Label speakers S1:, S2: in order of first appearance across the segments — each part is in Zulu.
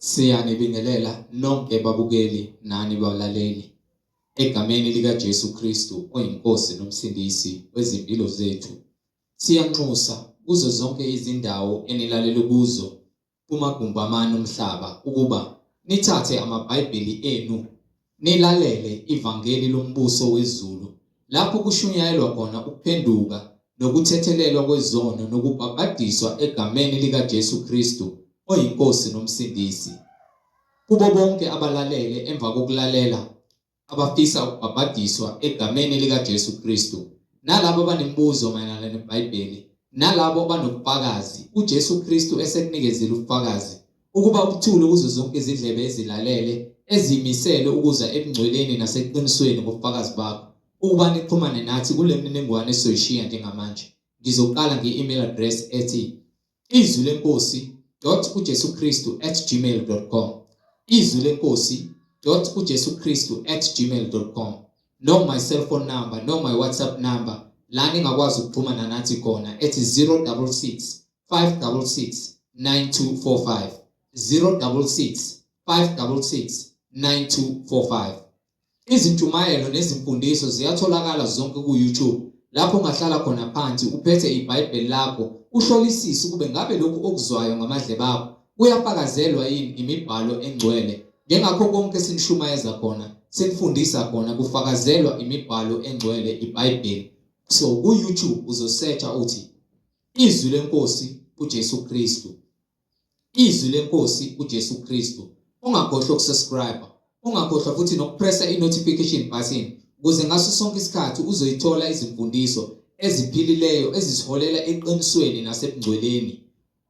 S1: Siyanibingelela nonke babukeli nani balaleli egameni likaJesu Kristu oyiNkosi noMsindisi wezimpilo zethu. Siyanxusa kuzo zonke izindawo enilalele kuzo kumagumbi amane omhlaba ukuba nithathe amaBhayibheli enu nilalele ivangeli lombuso wezulu lapho kushunyayelwa khona ukuphenduka nokuthethelelwa kwezono nokubhabhadiswa egameni likaJesu Kristu oyiNkosi noMsindisi. Kubo bonke abalalele emva kokulalela abafisa ukubhabhadiswa egameni likaJesu Kristu, nalabo abanemibuzo mayelana neBhayibheli, nalabo abanobufakazi, uJesu Kristu esekunikezile ubufakazi, ukuba ubuthule kuzo zonke izindlebe ezilalele, ezimisele ukuza ebungcweleni naseqinisweni ngobufakazi bakho, ukuba nixhumane nathi kule mininingwane esizoyishiya njengamanje. Ngizoqala nge-email address ethi izwi lenkosi dot uJesu Kristu at gmail dot com, izwi lenkosi dot uJesu Kristu at gmail dot com, no my cell phone number, no my WhatsApp number, la ningakwazi ukuxhumana nathi khona ethi 066 566 9245, 066 566 9245. Izintshumayelo nezimfundiso ziyatholakala zonke ku-YouTube lapho ungahlala khona phansi uphethe iBhayibheli lakho uhlolisise ukube ngabe lokhu okuzwayo ngamadlebe akho kuyafakazelwa yini imibhalo engcwele. Njengakho konke esinishumayeza khona, sinifundisa khona kufakazelwa imibhalo engcwele iBhayibheli. So ku-YouTube uzosearcha uthi Izwi leNkosi uJesu Kristu. Izwi leNkosi uJesu Kristu. Ungakhohlwa ukusubscribe, ungakhohlwa futhi nokupressa i-notification button ukuze ngaso sonke isikhathi uzoyithola izimfundiso eziphilileyo ezisiholela eqinisweni nasebungcweleni.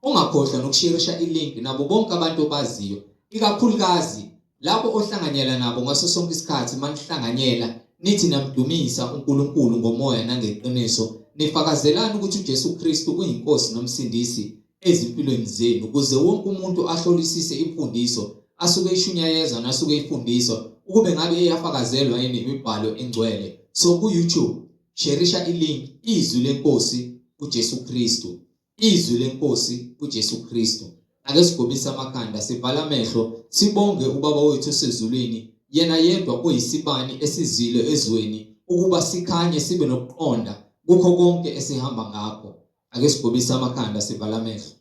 S1: Ungakhohlwa nokusherisha ilink nabo bonke abantu obaziyo, ikakhulukazi labo ohlanganyela nabo ngaso sonke isikhathi manihlanganyela nithi namdumisa uNkulunkulu ngomoya nangeqiniso, nifakazelana ukuthi uJesu Kristu uyiNkosi noMsindisi ezimpilweni zenu ukuze wonke umuntu ahlolisise imfundiso asuke ishunyayezwa nasuke ifundiswa ukube ngabe iyafakazelwa yini imibhalo engcwele. So ku-YouTube sherisha ilink izwi lenkosi uJesu Kristu, izwi lenkosi uJesu Kristu. Ake sigobise amakhanda sivale amehlo sibonge uBaba wethu osezulwini, yena yedwa oyisibani esizile ezweni ukuba sikhanye sibe nokuqonda kukho konke esihamba ngakho. Ake sigobise amakhanda sivale amehlo.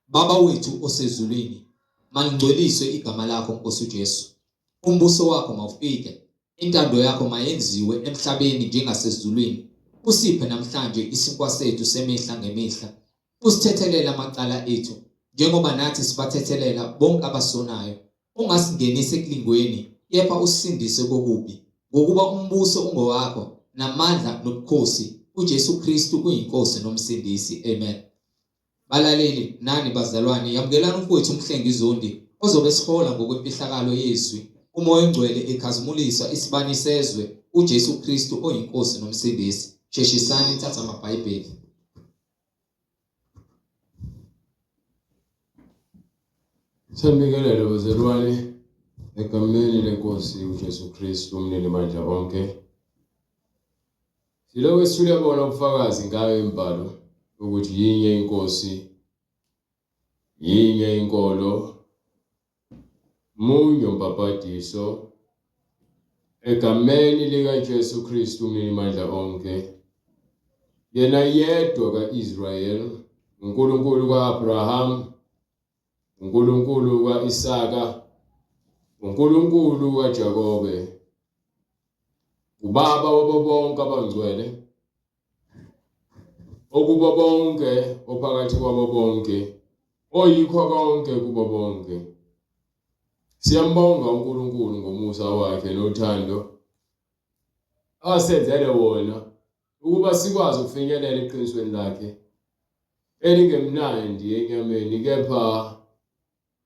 S1: Baba wethu osezulwini, malingcweliswe igama lakho Nkosi uJesu. Umbuso wakho mawufike, intando yakho mayenziwe emhlabeni njengasezulwini. Usiphe namhlanje isinkwa sethu semihla ngemihla. Usithethelele amacala ethu njengoba nathi sibathethelela bonke abasonayo. Ungasingenisi ekulingweni, kepha usisindise kokubi. Ngokuba umbuso ungowakho, namandla nobukhosi, uJesu Kristu uyiNkosi noMsindisi. Amen. Balaleli nani bazalwane, yamukelani umfowethu uMhlengi Zondi ozobe esihola ngokwemfihlakalo yezwi, uMoya oNgcwele ekhazimuliswa isibani sezwe, uJesu Kristu oyiNkosi noMsindisi. Sheshisani nithathe amaBhayibheli.
S2: Sanibingelele bazalwane egameni lenkosi uJesu Kristu umninimandla onke. Silokhu esithule bona ubufakazi ngayo imibhalo ukuthi yinye inkosi, yinye inkolo, munye umbhabhadiso egameni likaJesu Kristu umninimandla onke, yena yedwa ka-Israyeli, uNkulunkulu ka-Abraham, uNkulunkulu ka-Isaka, uNkulunkulu kaJakobe, ubaba wabo bonke abangcwele, okubo bonke, ophakathi kwabo bonke, oyikho konke kubo bonke. Siyambonga uNkulunkulu ngomusa wakhe nothando asenzele wona ukuba sikwazi ukufinyelela eqinisweni lakhe elingemnandi enyameni kepha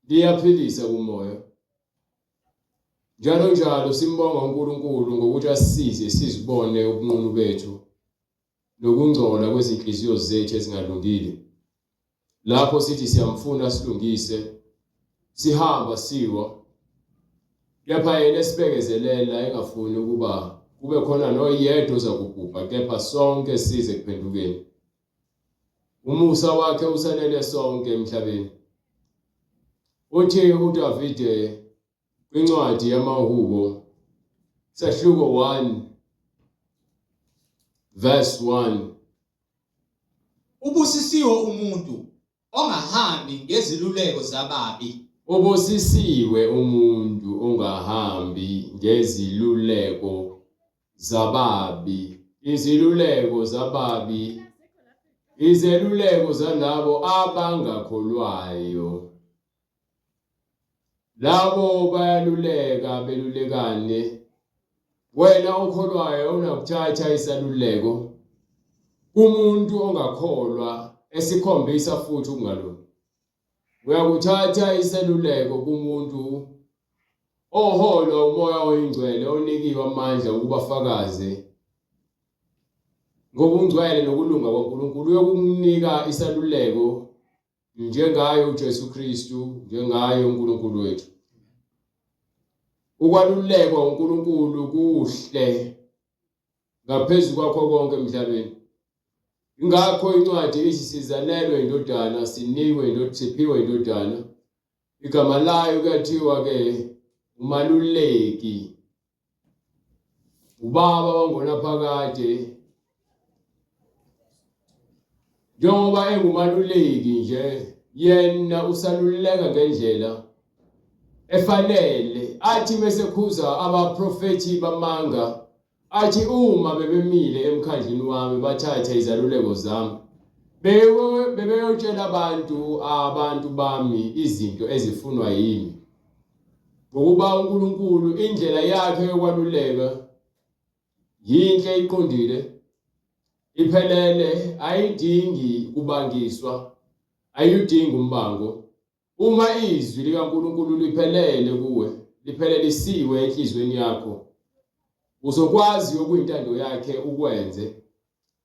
S2: liyaphilisa kumoya. Njalo njalo simbonga uNkulunkulu ngokuthi asisize sizibone ubunqunu bethu nokungcola kwezinhliziyo zethu ezingalungile. Lapho sithi siyamfuna silungise, sihamba siwa, kepha yena esibekezelela engafuni ukuba kube khona noyedwa oza kubhubha, kepha sonke size ekuphendukeni. Umusa wakhe usanele sonke emhlabeni. Uthi uDavide kwincwadi yamaHubo sahluko 1 verse 1.
S1: Ubusisiwe umuntu ongahambi ngeziluleko zababi.
S2: Ubusisiwe umuntu ongahambi ngeziluleko zababi. Iziluleko zababi izeluleko zalabo abangakholwayo. Labo bayaluleka belulekane. Wena okholwayo unakuthatha isaluleko kumuntu ongakholwa esikhombisa futhi ukungalungi. Uyakuthatha iseluleko kumuntu oholwa uMoya oyiNgcwele onikiwe amandla ukuba afakaze ngobungcwele nokulunga kwaNkulunkulu uyokunika isaluleko njengaye uJesu Kristu, njengaye uNkulunkulu wethu. Ukwalulekwa uNkulunkulu kuhle ngaphezu kwakho konke emhlabeni. Ingakho incwadi ithi sizalelwe indodana, sinikwe indodana, siphiwe indodana. Igama layo kuyathiwa ke umaluleki. Ubaba wangonaphakade njengoba engumaluleki nje yena usaluleka ngendlela efanele athi mesekhuza abaprofethi bamanga athi uma bebemile emkhandlini wami bathathe izaluleko zami bebeyotshela abantu abantu bami izinto ezifunwa yimi Ngokuba uNkulunkulu indlela yakhe yokwaluleka yinhle iqondile iphelele ayidingi kubangiswa ayidingi umbango uma izwi likaNkulunkulu liphelele kuwe liphelelisiwe enhlizweni yakho uzokwazi okuyintando yakhe ukwenze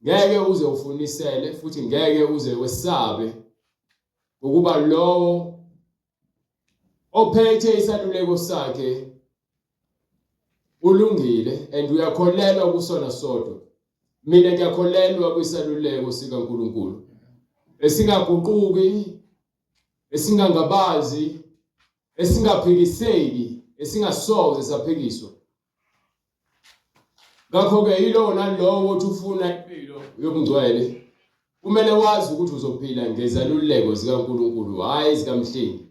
S2: ngeke uze ufunisele futhi ngeke uze wesabe ngokuba lowo ophethe isaluleko sakhe ulungile and uyakholelwa kusona sodwa. Mina ngiyakholelwa kwisaluleko sikaNkulunkulu esingaguquki, esingangabazi, esingaphikiseki, esingasoze saphikiswa. Ngakho-ke yilowo nalowo othi ufuna impilo yobungcwele kumele wazi ukuthi uzophila ngezaluleko zikaNkulunkulu hhayi zikaMhlengi.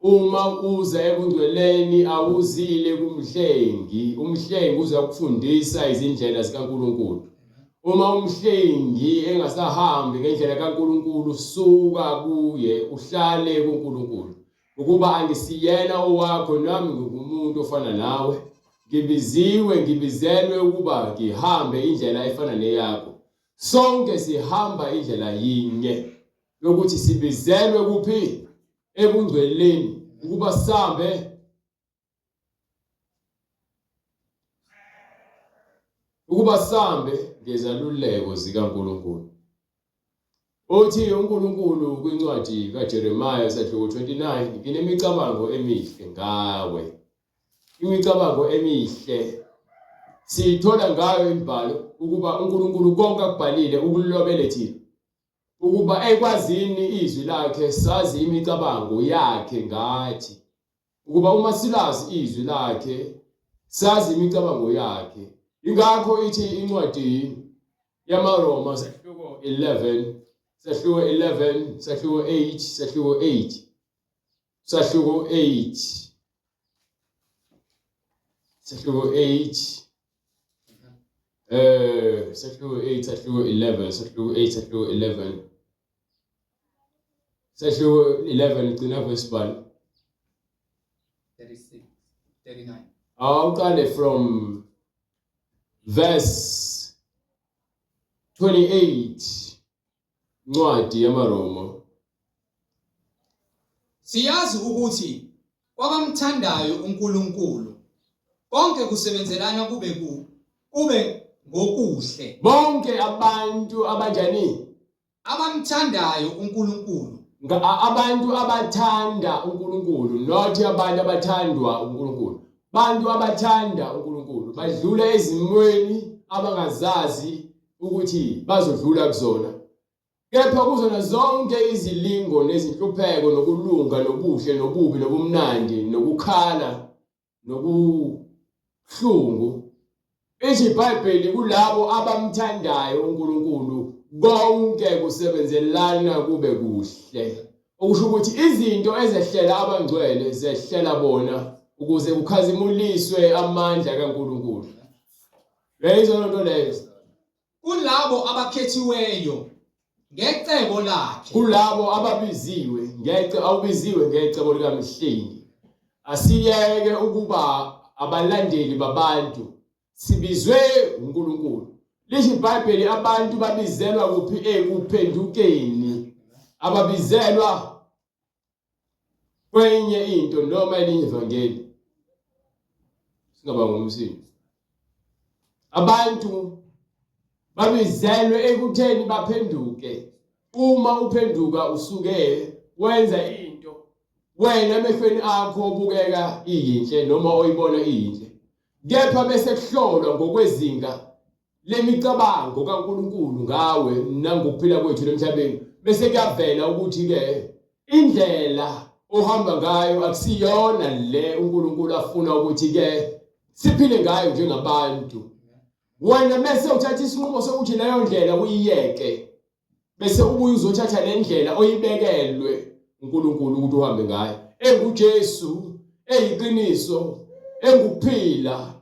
S2: Uma uza ebungcweleni awuzile kumhlengi, umhlengi uza kufundisa izindlela zikaNkulunkulu. Uma umhlengi engasahambi ngendlela kaNkulunkulu suka kuye uhlale kuNkulunkulu. Ukuba angisiyena owakho nami ngingumuntu ofana nawe, ngibiziwe, ngibizelwe ukuba ngihambe indlela efana neyakho. Sonke sihamba indlela yinye yokuthi sibizelwe kuphi? Ebungcweleni, ukuba sihambe ukuba sambe ngezaluleko zikaNkulunkulu. Uthi uNkulunkulu kwincwadi kaJeremiya sahluko 29, nginemicabango emihle ngawe. Imicabango emihle siyithola ngayo imibhalo ukuba uNkulunkulu konke akubhalile ukulobele thina ukuba ekwazini izwi lakhe sazi imicabango yakhe ngathi ukuba uma silazi izwi lakhe sazi imicabango yakhe ingakho ithi incwadi yamaRoma sahluko 11 sahluko 11 sahluko 8 sahluko 8 sahluko 8 sahluko 8 sahluko 8 sahluko 11 sahluko 8 sahluko 11 Sahluko 11 ugcina verse bani?
S1: 36 39.
S2: Awuqale from verse 28 incwadi yamaRoma.
S1: Siyazi ukuthi kwabamthandayo uNkulunkulu konke kusebenzelana kube ku kube ngokuhle.
S2: Bonke abantu abanjani?
S1: Abamthandayo uNkulunkulu.
S2: Abantu abathanda uNkulunkulu, not abantu abathandwa uNkulunkulu. Bantu abathanda uNkulunkulu badlula ezimweni abangazazi ukuthi bazodlula kuzona. Kepha kuzona zonke izilingo nezinhlupheko nokulunga nobuhle nobubi nobumnandi nokukhala nokuhlungu ithi iBhayibheli kulabo abamthandayo uNkulunkulu konke kusebenzelana kube kuhle okusho ukuthi izinto ezehlela abangcwele zehlela bona ukuze kukhazimuliswe amandla kaNkulunkulu. Leyo nto leyo.
S1: Kulabo abakhethiweyo ngecebo lakhe.
S2: Kulabo ababiziwe ngece awubiziwe ngecebo likaMhlengi. Asiyeke ukuba abalandeli babantu sibizwe uNkulunkulu. Lisho iBhayibheli abantu babizelwa kuphi ekuphendukeni. Ababizelwa kwenye into noma elinye ivangeli singaba ngumsindo abantu babizelwe ekutheni baphenduke uma uphenduka usuke wenza into wena emehlweni akho obukeka iyinhle noma oyibona iyinhle kepha bese kuhlolwa ngokwezinga lemicabango kaNkulunkulu ngawe nangokuphila kwethu lemhlabeni bese kuyavela ukuthi ke indlela ohamba ngayo akusiyona le uNkulunkulu afuna ukuthi ke siphile ngayo njengabantu wena bese uthatha isinqumo sokuthi leyo ndlela uyiyeke bese ubuye uzothatha le ndlela oyibekelwe uNkulunkulu ukuthi uhambe ngayo enguJesu eyiqiniso engukuphila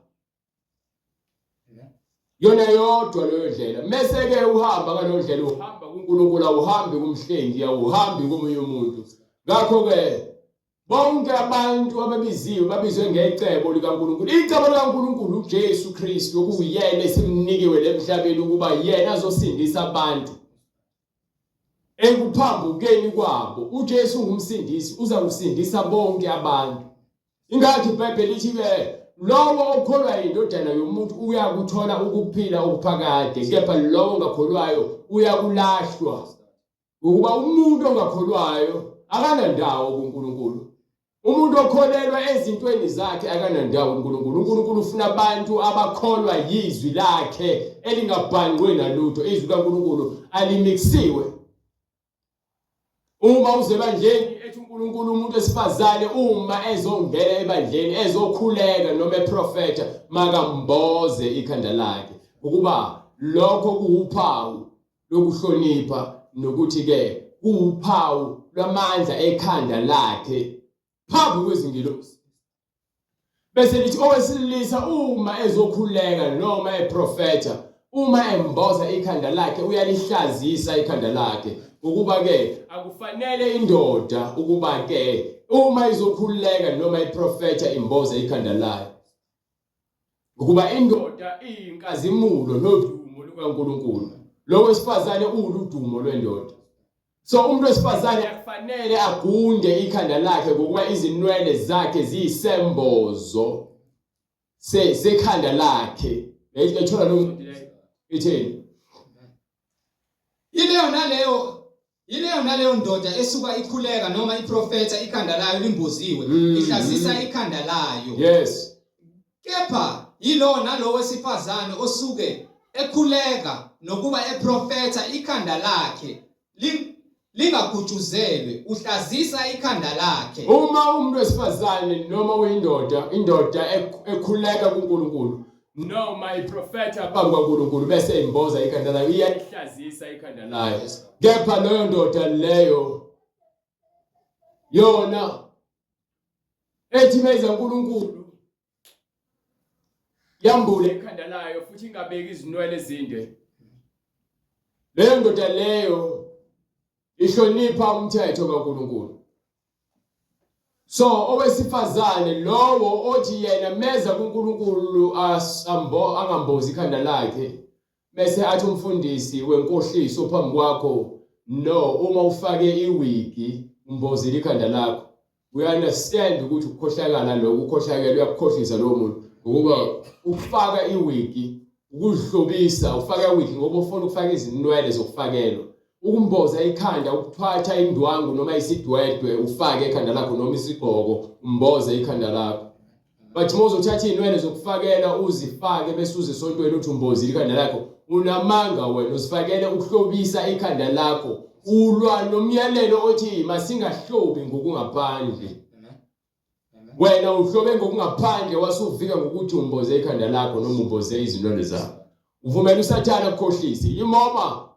S2: yona yodwa leyo ndlela mese ke uhamba ngaleyo ndlela uhamba kuNkulunkulu awuhambi kumhlengi awuhambi komunye umuntu ngakho ke bonke abantu ababiziwe babizwe ngecebo likaNkulunkulu icebo likaNkulunkulu uJesu Kristu okuyena esimnikiwe lemhlabeni ukuba yena azosindisa abantu Ekuphambukeni kwabo, uJesu ungumsindisi, uza kusindisa bonke abantu. Ingakho iBhayibheli lithi-ke lowo okholwa yindodana yomuntu uyakuthola ukuphila okuphakade, kepha lowo ongakholwayo uyakulahlwa. Ngokuba umuntu ongakholwayo akanandawo kuNkulunkulu. Umuntu okholelwa ezintweni zakhe akanandawo kuNkulunkulu. UNkulunkulu ufuna abantu abakholwa yizwi lakhe elingabhangqwe nalutho. Izwi kaNkulunkulu alimikisiwe. Uma uze ebandleni ethi uNkulunkulu umuntu wesifazane uma ezongena ebandleni ezokhuleka noma eprofetha makamboze ikhanda lakhe ukuba lokho kuwuphawu lokuhlonipha nokuthi-ke kuwuphawu lwamandla ekhanda lakhe phambi kwezingilosi bese lithi owesilisa uma ezokhuleka noma eprofetha uma emboza ikhanda lakhe uyalihlazisa ikhanda lakhe ukuba ke akufanele indoda ukuba ke uma izokhuleka noma iprofetha imboze ikhanda layo Ngokuba indoda iyinkazimulo nodumo lukaNkulunkulu. Lo wesifazane uwuludumo lwendoda. So umuntu wesifazane akufanele agunde ikhanda lakhe ngokuba izinwele zakhe ziyisembozo se sekhanda lakhe. Ethola lo ncwadi leyo. Itheni?
S1: Yileyo naleyo yileyo naleyo ndoda esuka ikhuleka noma iprofetha ikhanda layo limboziwe ihlazisa ikhanda layo.
S2: Yes.
S1: Kepha yilowo nalowo wesifazane osuke ekhuleka nokuba eprofetha ikhanda lakhe lingagutshuzelwe uhlazisa ikhanda lakhe.
S2: Uma umuntu wesifazane noma uyindoda indoda ekhuleka kuNkulunkulu noma iprofetha phambi kwaNkulunkulu bese imboza ikhanda layo iyalihlazisa ikhanda layo kepha leyo ndoda leyo yona ethi meza uNkulunkulu yambule ikhanda layo futhi ingabeki izinwele ezinde leyo ndoda leyo ihlonipha umthetho kaNkulunkulu so owesifazane lowo othi yena meza kuNkulunkulu asambo angambozi ikhanda lakhe bese athi umfundisi wenkohliso phambi kwakho no uma ufake iwigi umbozile ikhanda lakho we understand ukuthi ukukhohlakala lokho ukukhohlakela uyakukhohlisa lowo muntu ngokuba ukufaka iwigi ukuzihlobisa ufaka iwigi ngoba ufuna ukufaka izinwele zokufakelwa ukumboza ikhanda ukuthwatha indwangu noma isidwedwe ufake ekhanda lakho noma isigqoko umboze ikhanda lakho But uma uzothatha iy'nwele zokufakela uzifake bese uze esontweni uthi umbozile ikhanda lakho, unamanga wena, uzifakele ukuhlobisa ikhanda lakho. Ulwa nomyalelo othi masingahlobi ngokungaphandle. Wena uhlobe ngokungaphandle wasuvika ngokuthi umboze ikhanda lakho noma umboze izinwele zakho. Uvumela uSathane akukhohlise. Yimoba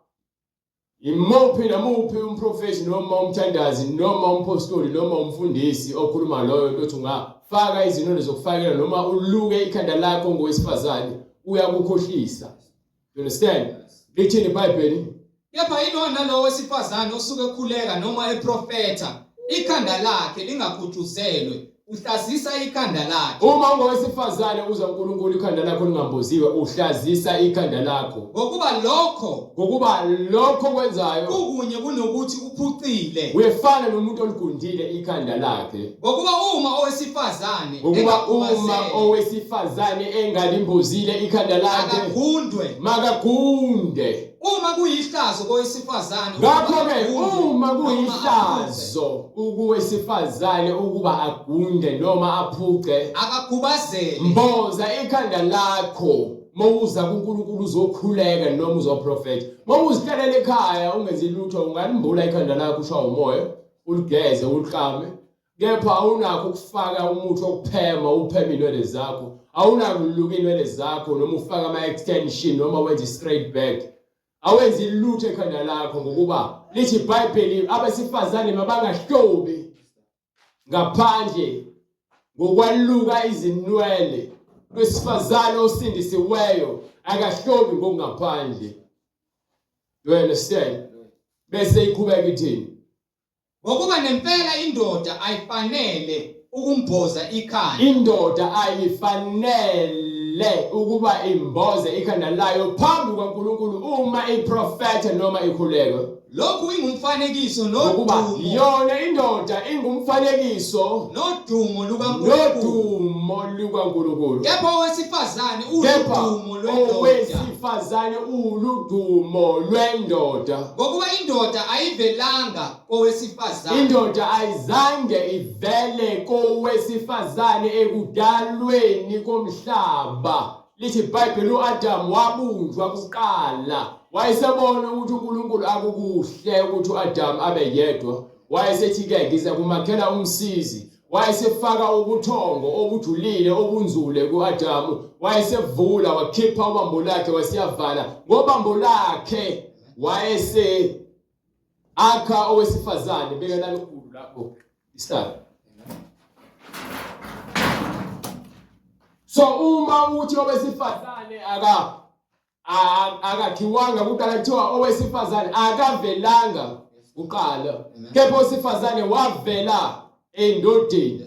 S2: Imuphi namuphi umprofethi noma umthandazi noma umpostoli noma umfundisi okhuluma loyo nto othi ungafaka izinwele zokufakela noma uluke ikhanda lakho ngowesifazane uyakukhohlisa. You understand? Lithini iBhayibheli?
S1: Kepha yilowo nalowo wesifazane osuke ekhuleka noma eprofetha, ikhanda lakhe lingakhutshuzelwe, uhlazisa ikhanda lakhe.
S2: Uma ungowesifazane uza uNkulunkulu ikhanda lakho lingamboziwe, uhlazisa ikhanda lakho.
S1: Ngokuba lokho
S2: Ngokuba lokho kwenzayo
S1: kukunye kunokuthi uphucile.
S2: Uyefana nomuntu oligundile ikhanda lakhe.
S1: Ngokuba uma owesifazane
S2: Ngokuba uma owesifazane engalimbozile ikhanda lakhe
S1: akagundwe,
S2: makagunde.
S1: Uma kuyihlazo kowesifazane
S2: Ngakho-ke uma kuyihlazo ukuwesifazane ukuba agunde noma aphuce,
S1: akagubazele,
S2: mboza ikhanda lakho mawuza kuNkulunkulu uzokhuleka noma uzoprofetha. Mawuzihlalele ekhaya ungenzi lutho ungalimbula ikhanda lakho ushawa umoya, uligeze uliklame. Kepha awunakho ukufaka umuthi wokuphema upheme inwele zakho, awunakuluka inwele zakho noma ufake ama-extension noma wenze i-straight back. Awenzi lutho ekhanda lakho ngokuba lithi iBhayibheli abesifazane mabangahlobi ngaphandle ngokwaluka izinwele. Wesifazane osindisiweyo akahlobi ngokungaphandle. Do you understand? Bese iqhubeka ithini?
S1: Ngokuba nempela indoda ayifanele ukumbhoza ikhanda.
S2: Indoda ayifanele ukuba imboze ikhanda layo phambi kukaNkulunkulu uma iprofetha noma ikhuleka.
S1: Lokhu ingumfanekiso
S2: Ngokuba
S1: nodumo
S2: yona indoda ingumfanekiso
S1: nodumo lukaNkulunkulu.
S2: nodumo lukaNkulunkulu.
S1: Kepha owesifazane
S2: Kepha
S1: uludumo lwendoda.
S2: owesifazane uludumo lwendoda.
S1: Ngokuba indoda ayivelanga kowesifazane.
S2: Indoda ayizange ivele kowesifazane ekudalweni komhlaba. Lithi iBhayibheli uAdam wabunjwa kuqala. Wayesebona ukuthi uNkulunkulu akukuhle ukuthi uAdam abe yedwa. Wayesethi-ke ngiza kumakhela umsizi. Wayesefaka ubuthongo obujulile obunzule ku-Adamu, wayesevula wakhipha ubambo lakhe wasiyavala ngobambo lakhe wayese akha owesifazane. Beka lalokhulu lapho isihlalo. So uma uthi owesifazane aka akakhiwanga kuqala kuthiwa owesifazane akavelanga kuqala kepha owesifazane wavela endodeni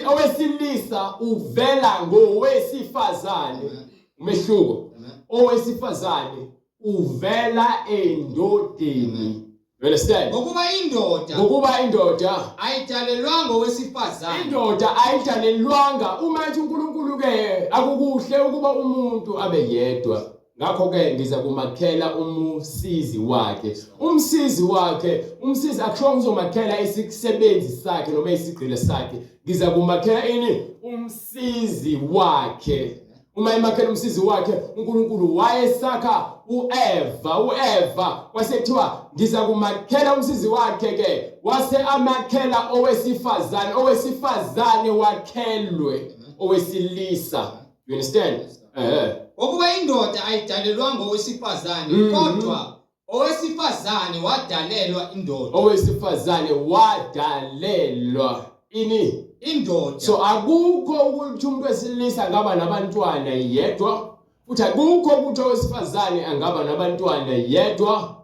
S2: owesilisa uvela ngowesifazane umehluko owesifazane uvela endodeni. You understand?
S1: Ngokuba indoda
S2: Ngokuba indoda
S1: ayidalelwanga owesifazane.
S2: Indoda ayidalelwanga uma ethi uNkulunkulu ke akukuhle ukuba umuntu abe yedwa. Ngakho ke ngiza kumakhela umusizi wakhe. Umsizi wakhe, umsizi akusho uzomakhela isisebenzi sakhe noma isigqila sakhe. Ngiza kumakhela ini umsizi wakhe. Uma emakhela umsizi wakhe uNkulunkulu wayesakha uEva uEva kwasekuthiwa ngiza kumakhela umsizi wakhe ke wase amakhela owesifazane owesifazane wakhelwe owesilisa you understand
S1: eh Ngokuba indoda ayidalelwanga owesifazane kodwa Owesifazane wadalelwa indoda.
S2: Owesifazane wadalelwa ini?
S1: Indoda.
S2: So akukho ukuthi umuntu wesilisa angaba nabantwana yedwa futhi akukho ukuthi owesifazane angaba nabantwana yedwa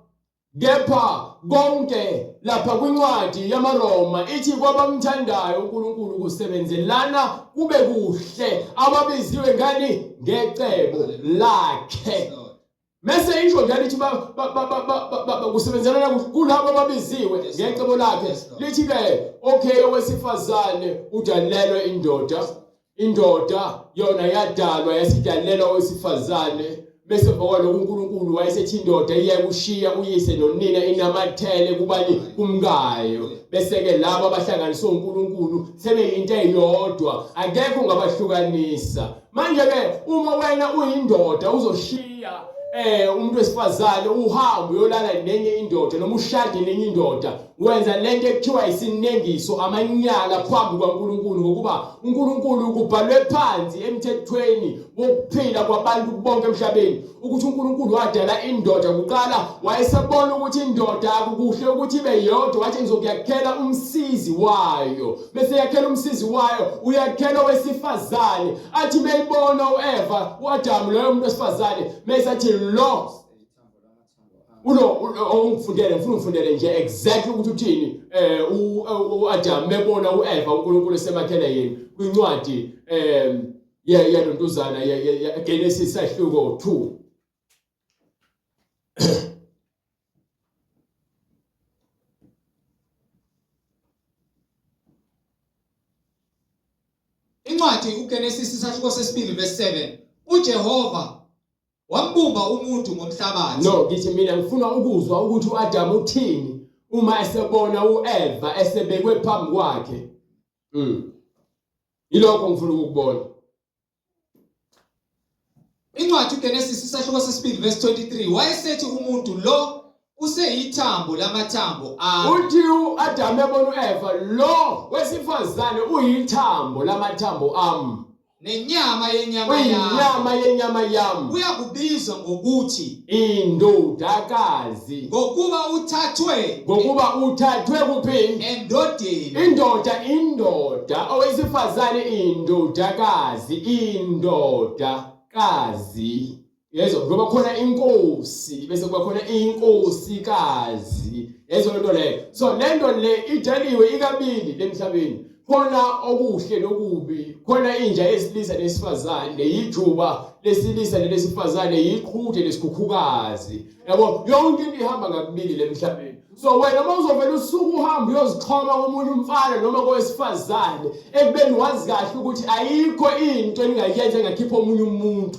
S2: kepha konke lapha kwincwadi yamaRoma ithi kwabamthandayo uNkulunkulu kusebenzelana kube kuhle ababiziwe ngani ngecebo lakhe Mese isho njalo ithi kusebenzelana kulabo ababiziwe ngecebo lakhe. Lithi ke okay owesifazane udalelwe indoda, indoda yona yadalwa yasidalelwa owesifazane. Bese emva kwalokho uNkulunkulu wayesethi indoda iyakushiya uyise nonina inamathele kubani kumkayo. Bese-ke labo abahlanganiswe uNkulunkulu sebeyinto eyodwa, akekho ongabahlukanisa. Manje-ke uma wena uyindoda uzoshiya umuntu wesifazane uhambe uyolala nenye indoda noma ushade nenye indoda wenza lento ekuthiwa isinengiso amanyala phambi kwaNkulunkulu ngokuba uNkulunkulu kubhalwe phansi emthethweni wokuphila kwabantu bonke emhlabeni ukuthi uNkulunkulu wadala indoda kuqala wayesebona ukuthi indoda akukuhle ukuthi ibe yodwa wathi ngizokuyakhela umsizi wayo bese yakhela umsizi wayo uyakhela owesifazane athi meyibona uEva uAdamu loyo muntu wesifazane mese athi lo ulo ongifundele ngifuna ungifundele nje exactly ukuthi uthini eh uAdam mebona uEva uNkulunkulu esemakhele yena kwincwadi eh yalontuzana Genesis sahluko 2.
S1: Incwadi uGenesis isahluko sesibili verse 7 uJehova wambumba umuntu ngomhlabathi.
S2: No, ngithi mina ngifuna ukuzwa ukuthi uAdam uthini uma esebona uEva esebekwe phambi kwakhe. Yilokho ngifuna ukukubona.
S1: Incwadi uGenesis isahluko sesibili verse 23 wayesethi umuntu lo useyithambo lamathambo
S2: ami. Uthi uAdam ebona uEva lo wesifazane uyithambo lamathambo ami.
S1: Nenyama yenyama yami.
S2: Uyinyama yenyama yami.
S1: Uyakubizwa ngokuthi
S2: indodakazi.
S1: Ngokuba uthathwe.
S2: Ngokuba uthathwe kuphi?
S1: Endodeni.
S2: Indoda indoda owesifazane indodakazi indodakazi. Yezwa ngoba khona inkosi bese kuba khona inkosikazi. Yezwa lento leyo. So lento le idaliwe ikabili lemhlabeni. Khona okuhle nokubi, khona inja yesilisa nesifazane, yijuba lesilisa nelesifazane, yiqhude nesikhukhukazi. Yabo yonke into ihamba ngakubili lemhlabeni. So wena uma uzovela usuku uhambe uyozixhoma komunye umfana noma kowesifazane ekubeni wazi kahle ukuthi ayikho into eningayenza engakhipha omunye umuntu.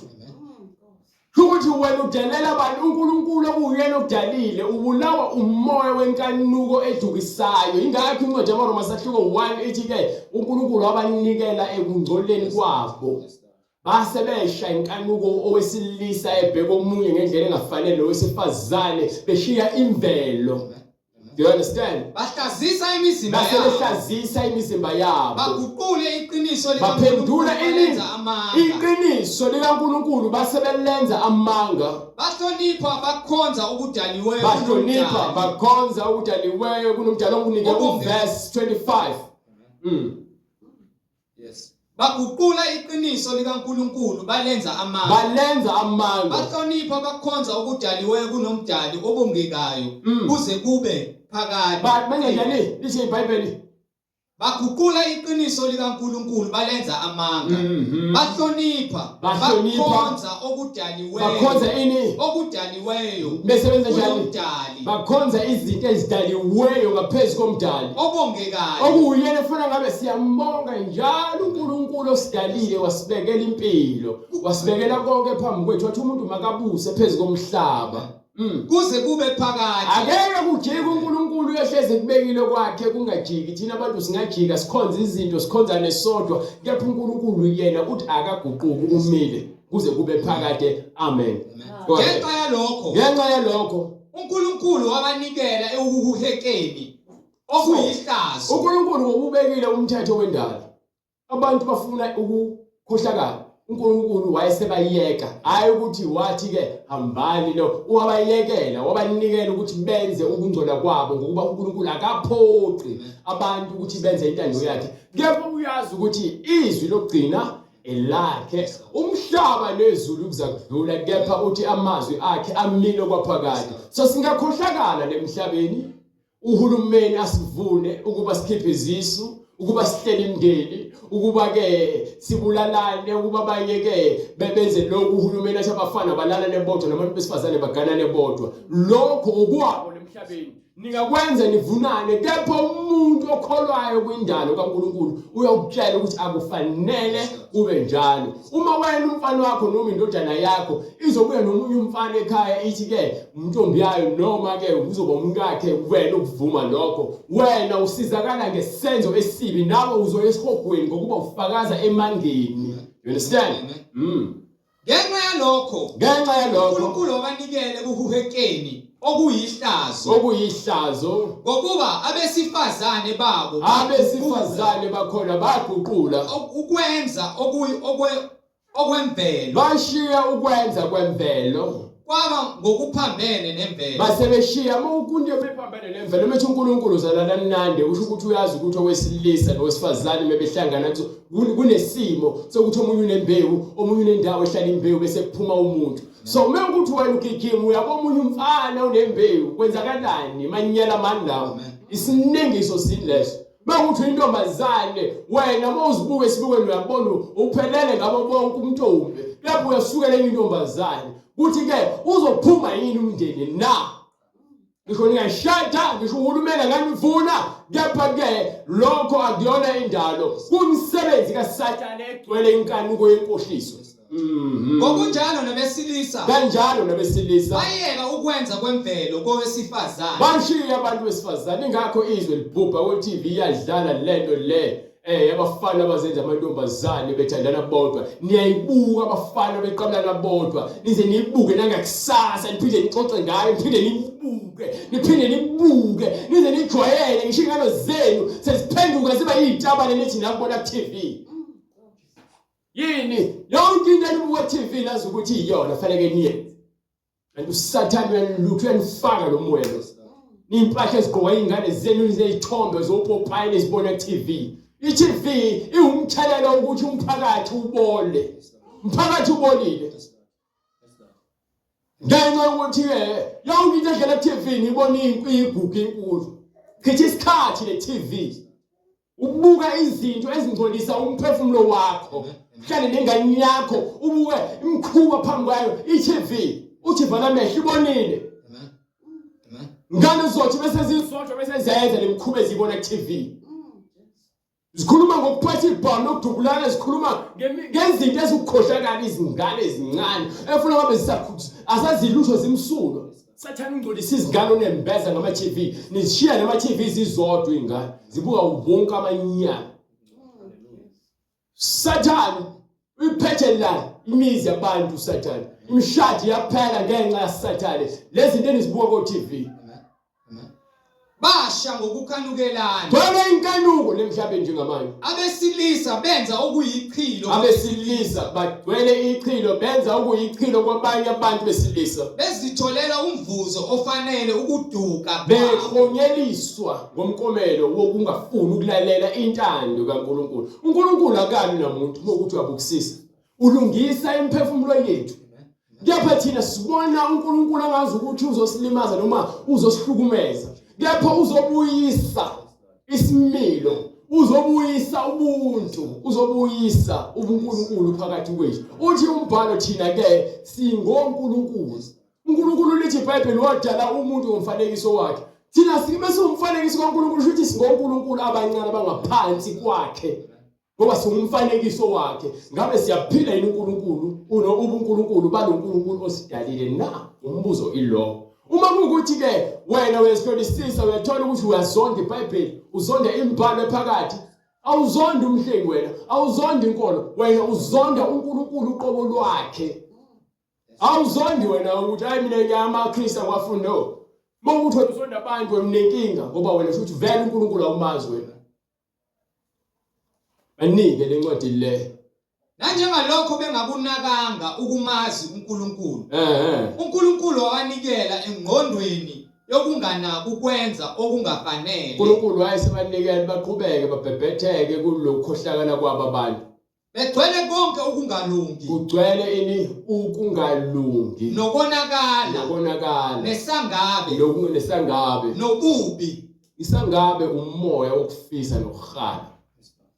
S2: Ukuthi wena udelela abantu uNkulunkulu okuyena okudalile ubulawa umoya wenkanuko edukisayo. Ingakho incwadi yamaRoma sahluko 1 ithi ke uNkulunkulu wabanikela ekungcoleni kwabo. Base besha inkanuko owesilisa ebheka omunye ngendlela engafanele nowesifazane beshiya imvelo. Do you understand?
S1: Bahlazisa imizimba
S2: yabo. Basebehlazisa imizimba yabo.
S1: Baguqule iqiniso
S2: likaNkulunkulu balenza amanga. Iqiniso likaNkulunkulu basebelenza amanga.
S1: Bahlonipha bakhonza okudaliweyo.
S2: Bahlonipha bakhonza okudaliweyo kunomdali ongunike uverse 25.
S1: Yes. Baguqula iqiniso likaNkulunkulu balenza amanga.
S2: Balenza amanga.
S1: Bahlonipha bakhonza okudaliweyo kunomdali obongekayo kuze kube phakade.
S2: Ba benza njani? Lithi iBhayibheli.
S1: Baguqula iqiniso likaNkulunkulu balenza amanga. Bahlonipha bakhonza okudaliweyo.
S2: Bakhonza ini?
S1: Okudaliweyo.
S2: Besebenza njani? Kunomdali. Bakhonza izinto ezidaliweyo ngaphezu komdali.
S1: Obongekayo.
S2: Okuwuyena efuna ngabe siyambonga njalo uNkulunkulu osidalile wasibekela impilo, wasibekela konke phambi kwethu wathi umuntu makabuse phezu komhlaba.
S1: Kuze kube phakade.
S2: Akeke kujike uNkulunkulu uyohlezi ekubekile kwakhe kungajiki. Thina abantu singajika sikhonze izinto sikhonzane sodwa kepha uNkulunkulu yena uthi akaguquki umile kuze kube phakade. Amen.
S1: Ngenxa yalokho,
S2: ngenxa yalokho
S1: uNkulunkulu wabanikela ekuhuhekeni okuyihlazo.
S2: uNkulunkulu ngokubekile umthetho wendalo. Abantu bafuna ukukhohlakala. uNkulunkulu wayesebayeka, hhayi ukuthi wathi ke hambani lo, wabayekela, wabanikela ukuthi benze ukungcola kwabo ngokuba uNkulunkulu akaphoqi abantu ukuthi benze intando yakhe. Kepha uyazi ukuthi izwi lokugcina elakhe, umhlaba nezulu kuza kudlula, kepha uthi amazwi akhe amile kwaphakade. So singakhohlakala lemhlabeni, uhulumeni asivune ukuba sikhiphe izisu, ukuba sihlele imindeni, ukuba ke sibulalane, ukuba abanye ke bebenze lokhu uhulumeni athi abafana balalane bodwa nabantu besifazane baganane bodwa. Lokho okwabo lemhlabeni. Ningakwenza nivunane kepha umuntu okholwayo kwindalo kaNkulunkulu uyokutshela ukuthi akufanele kube njalo. Uma wena umfana wakho noma indodana yakho izobuya nomunye umfana ekhaya ithi ke umntombi yayo noma ke uzoba umkakhe wena ukuvuma lokho wena usizakala ngesenzo esibi nawe uzoya esihogweni ngokuba ufakaza emangeni. You understand?
S1: Ngenxa yalokho,
S2: ngenxa yalokho
S1: uNkulunkulu wabanikele ekuhuhekeni okuyihlazo,
S2: okuyihlazo,
S1: ngokuba abesifazane babo
S2: abesifazane bakhona baguqula
S1: ukwenza okwemvelo,
S2: bashiya ukwenza kwemvelo
S1: kwaba ngokuphambene nemvelo.
S2: Base beshiya uma ukuntu bephambene nemvelo methi uNkulunkulu uzalana nande usho ukuthi uyazi ukuthi owesilisa nowesifazane mebehlangana kunesimo sokuthi omunye unembewu omunye unendawo ehlala imbewu bese kuphuma umuntu so uma ukuthi wena ugijima uya komunye umfana unembewu kwenzakalani manyela mani lawo isinengiso sini leso uma ukuthi uyintombazane wena uma uzibuka esibukweni uyabona uphelele ngabo bonke umntombi lapho uyasukela enye intombazane kuthi-ke uzophuma yini umndeni na ngisho ningashada ngisho uhulumeni anganivuna kepha-ke lokho akuyona indalo kumsebenzi kaSathane egcwele inkanuko yenkohliso
S1: mhm. Ngokunjalo nabesilisa
S2: kanjalo nabesilisa
S1: bayeka ukwenza kwemvelo kowesifazane
S2: bashiya abantu besifazane ingakho izwe libhubha ko-TV iyadlala lento le Eh abafana abazenza amantombazane bethandana bodwa niyayibuka abafana beqabulana bodwa nize niyibuke nangakusasa niphinde nixoxe ngayo niphinde niyibuke niphinde nibuke nize nijwayele ngisho ingane zenu seziphenduka ziba izitabane nithi nakubona ku TV yini yonke into enibuka TV nazi ukuthi iyona fanele niyenze Kanti uSathane uyalutha uyanifaka lo moya lo. Nimpahla ezigqokwa izingane zenu nizeyithombe zopopayi nizibona ku-TV. I-TV iwumthelela ukuthi umphakathi ubole. Umphakathi ubolile. Ngenxa yokuthi-ke yonke into edlala ku-TV nibona igugu inkulu. Chitha isikhathi ne-TV. Ukubuka izinto ezingcolisa umphefumulo wakho. Hlale nengane yakho ubuke imikhuba phambi kwayo i-TV. Uthi vala amehlo ibonile. Ngane uzothi bese zizodwa bese ziyayenza lemikhuba ezibona ku-TV. Zikhuluma ngokuphatha ibhamu nokudubulana zikhuluma ngezinto ezikukhohlakala izingane ezincane efuna ngabe zisakhutha asazilutho zimsulwa. Sathane ungcolisa izingane onembeza ngama TV nizishiya nama TV zizodwa izingane zibuka wonke amanyala Sathane uyiphethe la imizi yabantu Sathane imishado iyaphela ngenxa yaSathane lezi zinto enizibuka ko TV
S1: Basha ngokukhanukelana.
S2: Gcwele inkanuko lemhlabeni njengamanje.
S1: Abesilisa benza okuyichilo.
S2: Abesilisa bagcwele ichilo benza okuyichilo kwabanye abantu besilisa.
S1: Bezitholela umvuzo ofanele ukuduka.
S2: Beklonyeliswa ngomkomelo wokungafuni ukulalela intando kaNkulunkulu. uNkulunkulu akali namuntu uma ukuthi uyabukisisa. Ulungisa imiphefumulo yethu. Kepha thina sibona uNkulunkulu angazi ukuthi uzosilimaza noma uzosihlukumeza. Kepha uzobuyisa isimilo, uzobuyisa ubuntu, uzobuyisa ubuNkulunkulu phakathi kwethu. Uthi umbhalo thina ke singoNkulunkulu. uNkulunkulu lithi iBhayibheli wadala umuntu ngomfanekiso wakhe. Thina sibe siwumfanekiso kaNkulunkulu shuthi singoNkulunkulu abancane abangaphansi kwakhe. ngoba singumfanekiso wakhe ngabe siyaphila yini uNkulunkulu uno ubuNkulunkulu baloNkulunkulu osidalile na umbuzo ilo uma kuwukuthi ke wena uyazihlolisisa uyathola ukuthi uyazonda iBhayibheli uzonda imibhalo ephakathi awuzondi umhlengi wena awuzondi inkolo wena uzonda uNkulunkulu uqobo lwakhe awuzondi wena ukuthi hayi mina ngiyamaKristu akwafundi no uma ukuthi wena uzonda abantu wena unenkinga ngoba wena futhi vele uNkulunkulu awumazi wena Banike lencwadi le.
S1: Nanjengalokho bengakunakanga ukumazi uNkulunkulu. Eh. uNkulunkulu wabanikela engqondweni yokunganaki ukwenza okungafanele.
S2: uNkulunkulu wayesebanikela baqhubeke babhebhetheke kulokukhohlakala kwabo abantu.
S1: Begcwele konke ukungalungi.
S2: Kugcwele ini ukungalungi.
S1: Nokonakala.
S2: Nokonakala.
S1: Nesangabe.
S2: Nesangabe.
S1: Nobubi.
S2: Isangabe umoya wokufisa nokuhala.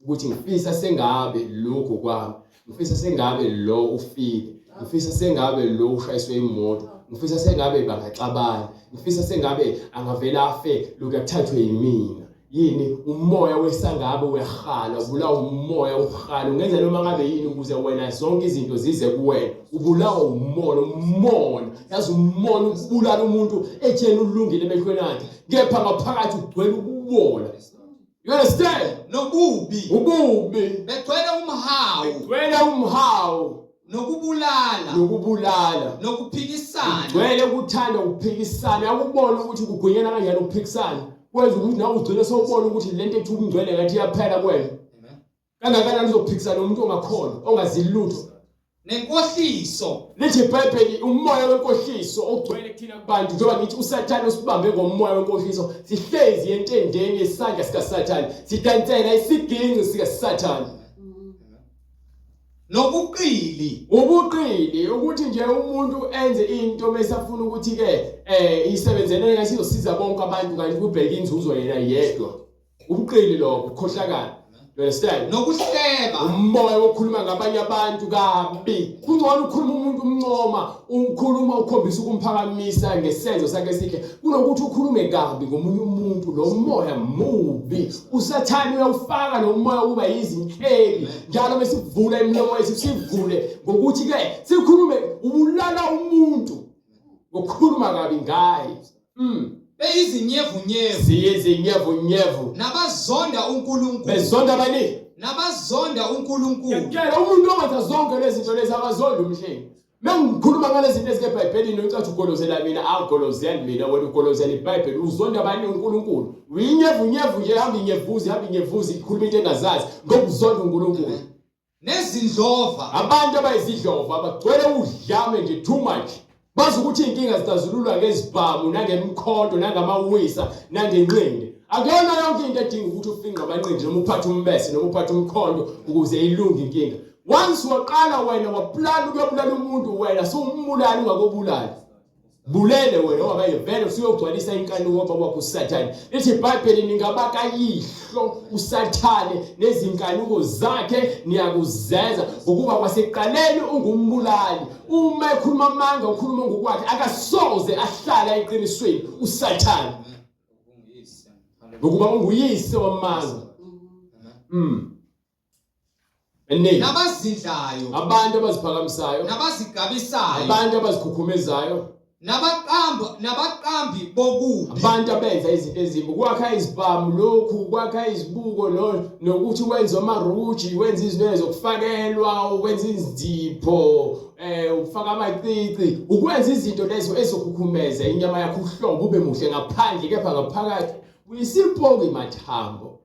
S2: Ukuthi ngifisa sengabe lokhu kwami. Ngifisa sengabe lo ufile. Ngifisa sengabe lo ushayiswe imoto. Ngifisa sengabe bangaxabana. Ngifisa sengabe angavela afe lokhu kuthathwe yimina. Yini umoya wesangabe uyahala, ubulawa umoya uhala. Ungenza noma ngabe yini ukuze wena zonke izinto zize kuwena. Ubulawa umona, umona. Yazi umona ukubulala umuntu etheni ulungile emehlweni akhe. Kepha ngaphakathi ugcwele ukubola. You understand?
S1: Nobubi.
S2: Ububi.
S1: Begcwele umhawu.
S2: Begcwele umhawu.
S1: Nokubulala.
S2: Nokubulala.
S1: Nokuphikisana.
S2: Ugcwele ukuthanda ukuphikisana. Uyakubona ukuthi kugwinyana kanjani ukuphikisana. Kwenza ukuthi nawe ugcine sewubona ukuthi lento ethi ubungcwele ngathi iyaphela kuwena. Kangakanani uzophikisana nomuntu ongakholwa, ongazi lutho.
S1: Nenkohliso.
S2: Lithi iBhayibheli umoya wenkohliso ogcwele kuthina kubantu njengoba ngithi uSathane usibambe ngomoya wenkohliso sihlezi entendeni yesandla sikaSathane sidansela isiginci sikaSathane.
S1: Nobuqili.
S2: Ubuqili ukuthi nje umuntu enze into bese afuna ukuthi ke eh isebenzele ngathi izosiza bonke abantu kanti kubheka inzuzo yena yedwa. Ubuqili lokho, ukukhohlakala. You understand?
S1: Nokuhleba.
S2: Umoya wokukhuluma ngabanye abantu kabi. Kungcono ukukhuluma umuntu umncoma, ukhuluma ukhombisa ukumphakamisa ngesenzo sakhe esihle kunokuthi ukhulume kabi ngomunye umuntu. Lo moya mubi. USathane uyawufaka lo moya ukuba yizinhleli. Njalo mesivula imilomo yethu sivule ngokuthi ke sikhulume ubulala umuntu ngokukhuluma kabi ngaye.
S1: Beyizinyevunyevu.
S2: Siyizinyevunyevu.
S1: Nabazonda uNkulunkulu.
S2: Bezonda bani?
S1: Nabazonda uNkulunkulu.
S2: Ngiyakutshela umuntu ongenza zonke lezi zinto lezi akazondi umhlengi. Mengikhuluma ngalezi zinto ezikeBhayibhelini ucathi ugolozela mina, awugolozeli mina, wena ugolozela iBhayibheli. Uzonda bani uNkulunkulu? Uyinyevunyevu nje, hamba inyevuzi, hamba inyevuzi, ikhuluma into engazazi ngoba uzonda uNkulunkulu.
S1: Nezindlova.
S2: Abantu abayizidlova abagcwele udlame nje too much. Bazi ukuthi inkinga zixazululwa ngezibhamu nangemkhonto nangamawisa nangenqindi. Akuyona yonke into edinga ukuthi ufinqe amanqindi noma uphathe umbese noma uphathe umkhonto ukuze ilunge inkinga. Once waqala wena waplana ukuyobulala umuntu wena sewumbulali ungakobulali. Bulele wena ngoba vele usuyogcwalisa inkanuko baba wakho uSathane. Lithi iBhayibheli ningabakayihlo uSathane nezinkanuko zakhe niyakuzenza ngokuba kwasekuqaleni ungumbulali. Uma ekhuluma amanga ukhuluma ngokwakhe akasoze ahlala eqinisweni uSathane. Ngokuba unguyise wamanga. Eningi.
S1: Nabazidlayo.
S2: Abantu abaziphakamisayo.
S1: Nabazigabisayo.
S2: Abantu abazikhukhumezaayo.
S1: Nabaqambi nabaqambi bokubi.
S2: Abantu abenza izinto ezimbi, kwakha izibhamu lokhu, kwakha izibuko no nokuthi wenze amaruji, wenze izinto ezokufakelwa, wenze izipho, ufaka amacici, ukwenza izinto lezo ezokhukhumeza inyama yakho uhlobo ube muhle ngaphandle kepha ngaphakathi uyisipoki mathambo.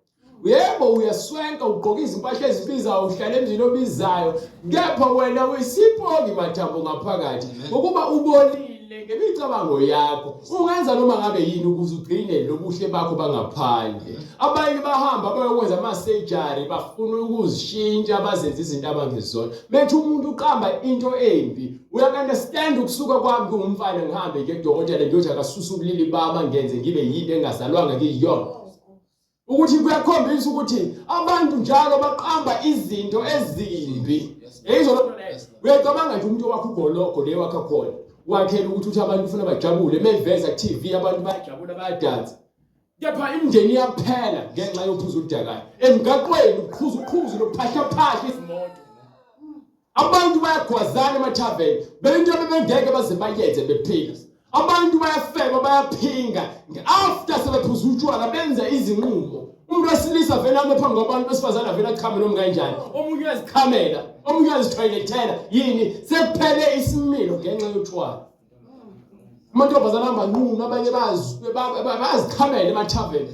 S2: Yebo uyaswenka ugqoka izimpahla ezibizayo uhlala emzini obizayo kepha wena uyisipoki mathambo ngaphakathi ngokuba ubolile ngemicabango yakho ungenza noma ngabe yini ukuze ugcine lobuhle bakho bangaphandle abanye bahamba bayokwenza ama-surgery bafuna ukuzishintsha bazenze izinto abangezona bethi umuntu uqamba into embi uyaku-understand ukusuka kwami kungumfana ngihambe ngiye kudokotela ngiyothi akasusa ubulili bami angenze ngibe yinto engazalwanga ngiyiyona ukuthi kuyakhombisa ukuthi abantu njalo baqamba izinto ezimbi yayizwa loo nto leyo uyacabanga nje umuntu owakha ugologo le wakha khona wakhela ukuthi uthi abantu ufuna bajabule meveza ku-tv abantu bayajabula bayadansa kepha imindeni iyaphela ngenxa yophuza oludakayo emgaqweni uqhuza uqhuzu nokuphahlaphahla izimoto Abantu bayagwazana emathaveni bento bebengeke baze bayenze bephila. Abantu bayafeba bayaphinga after sebephuza utshwala benza izinqumo. Umuntu wesilisa vele ame phambi kwabantu besifazane vele achame noma kanjani. Omunye uyazichamela, omunye uyazithoyilethela. Yini sekuphele isimilo ngenxa yotshwala. Amantombazane ahamba nqunu abanye bayazichamela emathaveni.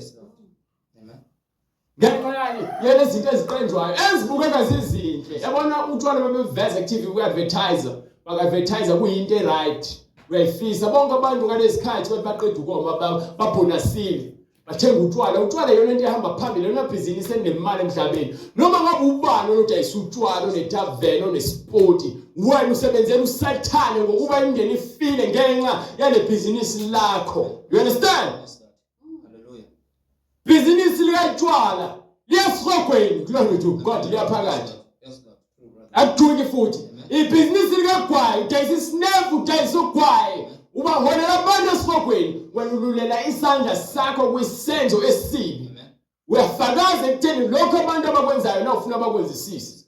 S2: Ngenxa yani yale zinto eziqenjwayo ezibukeka zizinhle. Yabona utshwala bebeveza ku-TV ku-advertiser, baka-advertiser kuyinto e-right. Uyayifisa bonke abantu ngalezi khathi bathi baqeda ukoma babhonasile. Bathenga utshwala, utshwala yona into ehamba phambili, yona bhizinisi enemali emhlabeni. Noma ngabe ubani onodayisa utshwala, onetaveni, onesipoti, wena usebenzela uSathane ngokuba imindeni ifile ngenxa yale bhizinisi lakho. You understand?
S1: Hallelujah.
S2: Bhizinisi likatshwala liyasihogweni glory to God liyaphakathi.
S1: Yes, Lord. True, brother.
S2: Akuthuki futhi. Ibhizinisi likagwayi udayisa isinefu udayisa ugwayi. Ubaholela abantu esihogweni, wena ululela isandla sakho kwisenzo esibi. Uyafakaza ekutheni lokho abantu abakwenzayo na ufuna bakwenzisise.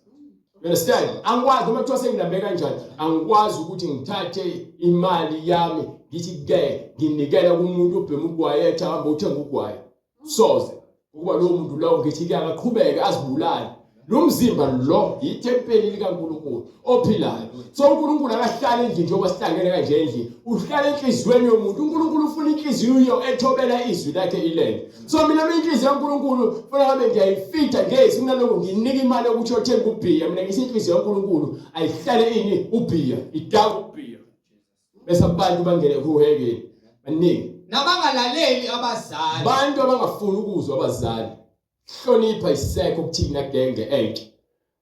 S2: You understand? Angikwazi noma kuthiwa sengilambe kanjani, angikwazi ukuthi ngithathe imali yami ngithi ke nginikela kumuntu obhema ugwayi ethi hamba uthenga ugwayi. Soze. Ukuba lowo muntu lowo ngithi ke akaqhubeke azibulale. Lo mzimba lo yithempeli likaNkulunkulu ophilayo. So uNkulunkulu akahlali endlini njengoba sihlangene kanje endlini. Uhlala enhliziyweni yomuntu. uNkulunkulu ufuna inhliziyo ethobela izwi lakhe ilele. So mina mina inhliziyo kaNkulunkulu funa ngabe ngiyayifitha ngezi kunaloko nginika imali yokuthi yothenga ubhiya. Mina ngithi inhliziyo kaNkulunkulu ayihlale ini ubhiya, idaka ubhiya. Bese abantu bangene kuhekeni. Baningi.
S1: Nabangalaleli abazali.
S2: Abantu abangafuni ukuzwa abazali. Hlonipha isekho kuthina genge enhle.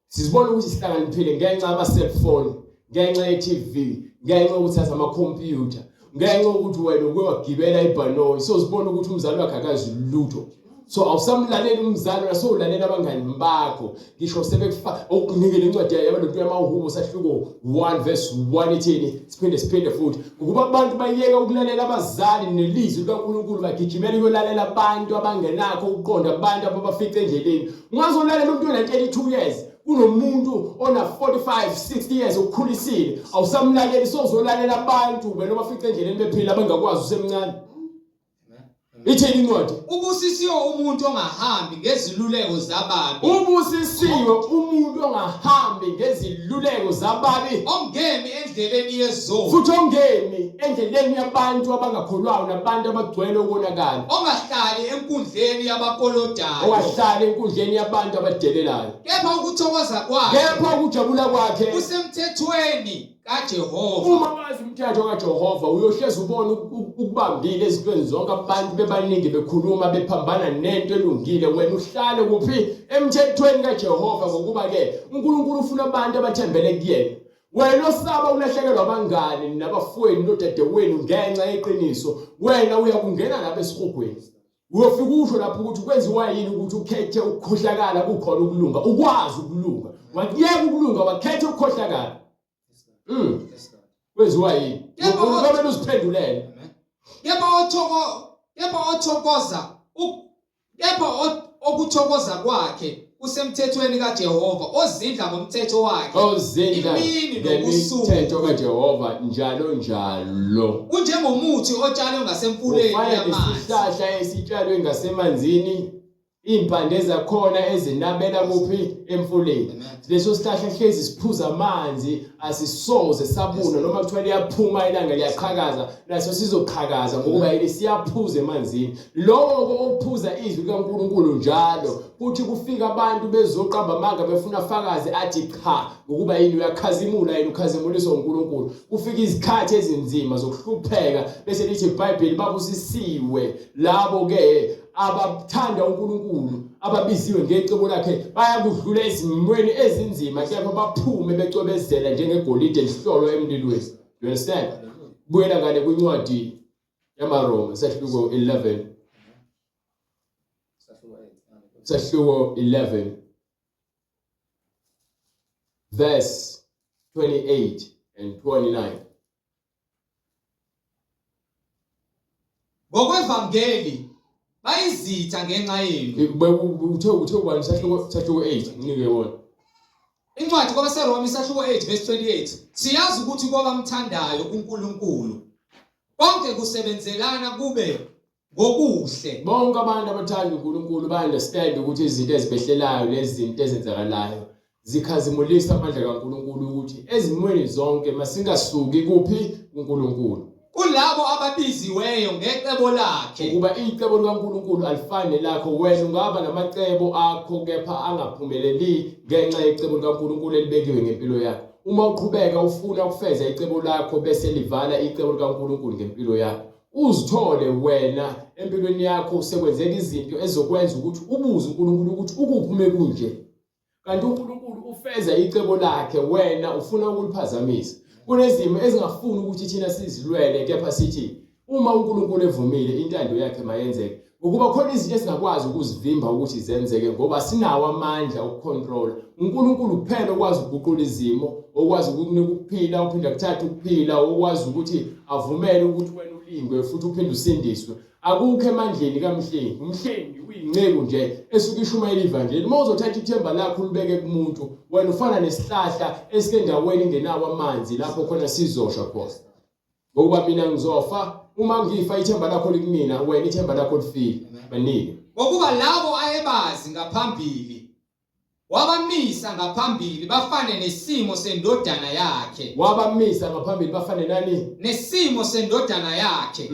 S2: Sizibona ukuthi sihlakaniphile ngenxa yama-cellphone, ngenxa ye-TV, ngenxa yokuthatha ama-computer, ngenxa yokuthi wena uke wagibela ibhanoyi, so uzibona ukuthi umzali wakhe akazi lutho. So awusamlaleli umzali wena sowulalela abangani bakho ngisho sebekufa okunikele incwadi yabantu yamahubo sahluko 1 verse 1 ithini siphinde siphinde futhi ukuba abantu bayeke ukulalela abazali nelizwi likaNkulunkulu bagijimela ukuyolalela abantu abangenakho ukuqonda abantu ababafica endleleni ungazolalela umuntu ona 32 years kunomuntu ona 45 60 years ukukhulisile awusamlaleli sozolalela abantu wena obafica endleleni bephila abangakwazi usemncane Ithini incwadi?
S1: Ubusisiwe umuntu ongahambi ngeziluleko zababi.
S2: Ubusisiwe umuntu ongahambi ngeziluleko zababi.
S1: Ongemi endleleni yezoni.
S2: Futhi ongemi endleleni yabantu abangakholwayo nabantu abagcwele ukonakala.
S1: Ongahlali enkundleni yabakolodayo.
S2: Ongahlali enkundleni yabantu abadelelayo.
S1: Kepha ukuthokoza kwakhe.
S2: Kepha ukujabula kwakhe
S1: kusemthethweni kaJehova.
S2: Uma wazi umthetho kaJehova uyohlezi ubona ukubambile ezintweni zonke abantu bebaningi bekhuluma bephambana nento elungile wena uhlale kuphi emthethweni kaJehova ngokuba ke uNkulunkulu ufuna abantu abathembele kuyena. Wena osaba ukulahlekelwa abangani nabafowenu nodadewenu ngenxa yeqiniso wena uyakungena lapha esihogweni. Uyofika usho lapho ukuthi kwenziwa yini ukuthi ukhethe ukukhohlakala kukhona ukulunga ukwazi ukulunga wakuyeka ukulunga wakhetha ukukhohlakala. Kwenziwa yini? Kumele uziphendulele.
S1: Kepha othoko kepha othokoza kepha okuthokoza kwakhe kusemthethweni kaJehova ozindla ngomthetho wakhe
S2: ozindla
S1: imini nobusuku
S2: ngemithetho kaJehova njalo njalo
S1: unjengomuthi otshalwe ngasemfuleni
S2: ufana
S1: yamanzi
S2: nesihlahla esitshalwe ngasemanzini Iy'mpande zakhona ezinabela kuphi emfuleni. Leso sihlahla hlezi siphuza amanzi asisoze sabuna noma kuthiwa liyaphuma ilanga liyaqhakaza naso sizoqhakaza ngokuba yini siyaphuza emanzini. Lowo ophuza izwi likaNkulunkulu njalo kuthi kufika abantu bezoqamba amanga befuna fakazi athi cha ngokuba yini uyakhazimula yena ukhazimuliswa uNkulunkulu. Kufika izikhathi ezinzima zokuhlupheka bese lithi iBhayibheli babusisiwe labo ke abathanda uNkulunkulu ababiziwe ngecebo lakhe bayakudlula ezimweni ezinzima kepha baphume becwebezela njengegolide lihlolwa emlilweni you understand buyela ngale kwincwadi yamaRoma sahluko 11 sahluko 11 verse 28 and 29
S1: Ngokwevangeli bayizitha ngenxa yenu.
S2: Uthe uthe ubani sahluko sahluko 8 nginike wona.
S1: Incwadi kwabaseRoma isahluko 8 verse 28. Siyazi ukuthi kwabamthandayo uNkulunkulu konke kusebenzelana kube ngokuhle.
S2: Bonke abantu abathanda uNkulunkulu ba-understand ukuthi izinto ezibehlelayo nezinto ezenzakalayo zikhazimulisa amandla kaNkulunkulu ukuthi ezimweni zonke masingasuki kuphi kuNkulunkulu.
S1: Kulabo ababiziweyo ngecebo lakhe.
S2: Ukuba icebo likaNkulunkulu alifani nelakho, wena ungaba namacebo akho kepha angaphumeleli ngenxa yecebo likaNkulunkulu elibekiwe ngempilo yakho. Uma uqhubeka ufuna ukufeza icebo lakho bese livala icebo likaNkulunkulu ngempilo yakho. Uzithole wena empilweni yakho sekwenzeka izinto ezokwenza ukuthi ubuze uNkulunkulu ukuthi ukuphi ume kunje. Kanti uNkulunkulu ufeza icebo lakhe wena ufuna ukuliphazamisa. Kunezimo ezingafuni ukuthi thina sizilwele kepha sithi uma uNkulunkulu evumile intando yakhe mayenzeke. Ngokuba khona izinto esingakwazi ukuzivimba ukuthi zenzeke ngoba sinawo amandla okucontrola. UNkulunkulu kuphela okwazi ukuguqula izimo, okwazi ukukunika ukuphila, uphinde akuthathe ukuphila, okwazi ukuthi avumele ukuthi wena ulingwe futhi uphinde usindiswe. Akukho emandleni kaMhlengi. UMhlengi uyinceku nje esuke ishumayela ivangeli. Uma uzothatha ithemba lakho ulibeke kumuntu, wena ufana nesihlahla esikendaweni engenawo amanzi lapho khona sizosha khona. Ngokuba mina ngizofa, uma ngifa ithemba lakho likumina, wena ithemba lakho lifile. Banike.
S1: Ngokuba labo ayebazi ngaphambili wabamisa ngaphambili bafane nesimo sendodana yakhe.
S2: Wabamisa ngaphambili bafane nani?
S1: Nesimo sendodana yakhe.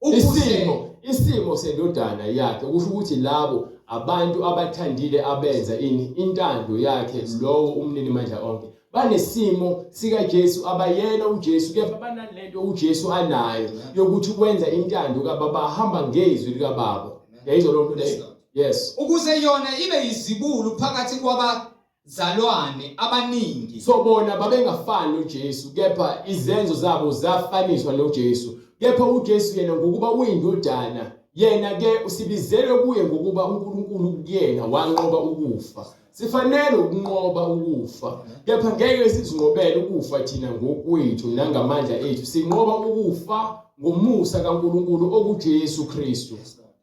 S2: Isimo isimo sendodana yakhe kusho ukuthi labo abantu abathandile abenza ini intando yakhe lowo umnini mandla onke banesimo sikaJesu abayena uJesu kepha banalento uJesu anayo yokuthi wenza intando kababa ahamba ngezwi likababa yayizwa lonto leyo yes
S1: ukuze yona ibe yizibulo phakathi kwaba zalwane abaningi.
S2: So bona babengafani noJesu kepha izenzo zabo zafaniswa noJesu. Kepha uJesu yena ngokuba uyindodana yena ke usibizelwe kuye ngokuba uNkulunkulu kuyena wanqoba ukufa. Sifanele ukunqoba ukufa kepha ngeke sizinqobele ukufa thina ngokwethu nangamandla ethu. Sinqoba ukufa ngomusa kaNkulunkulu okuJesu Kristu.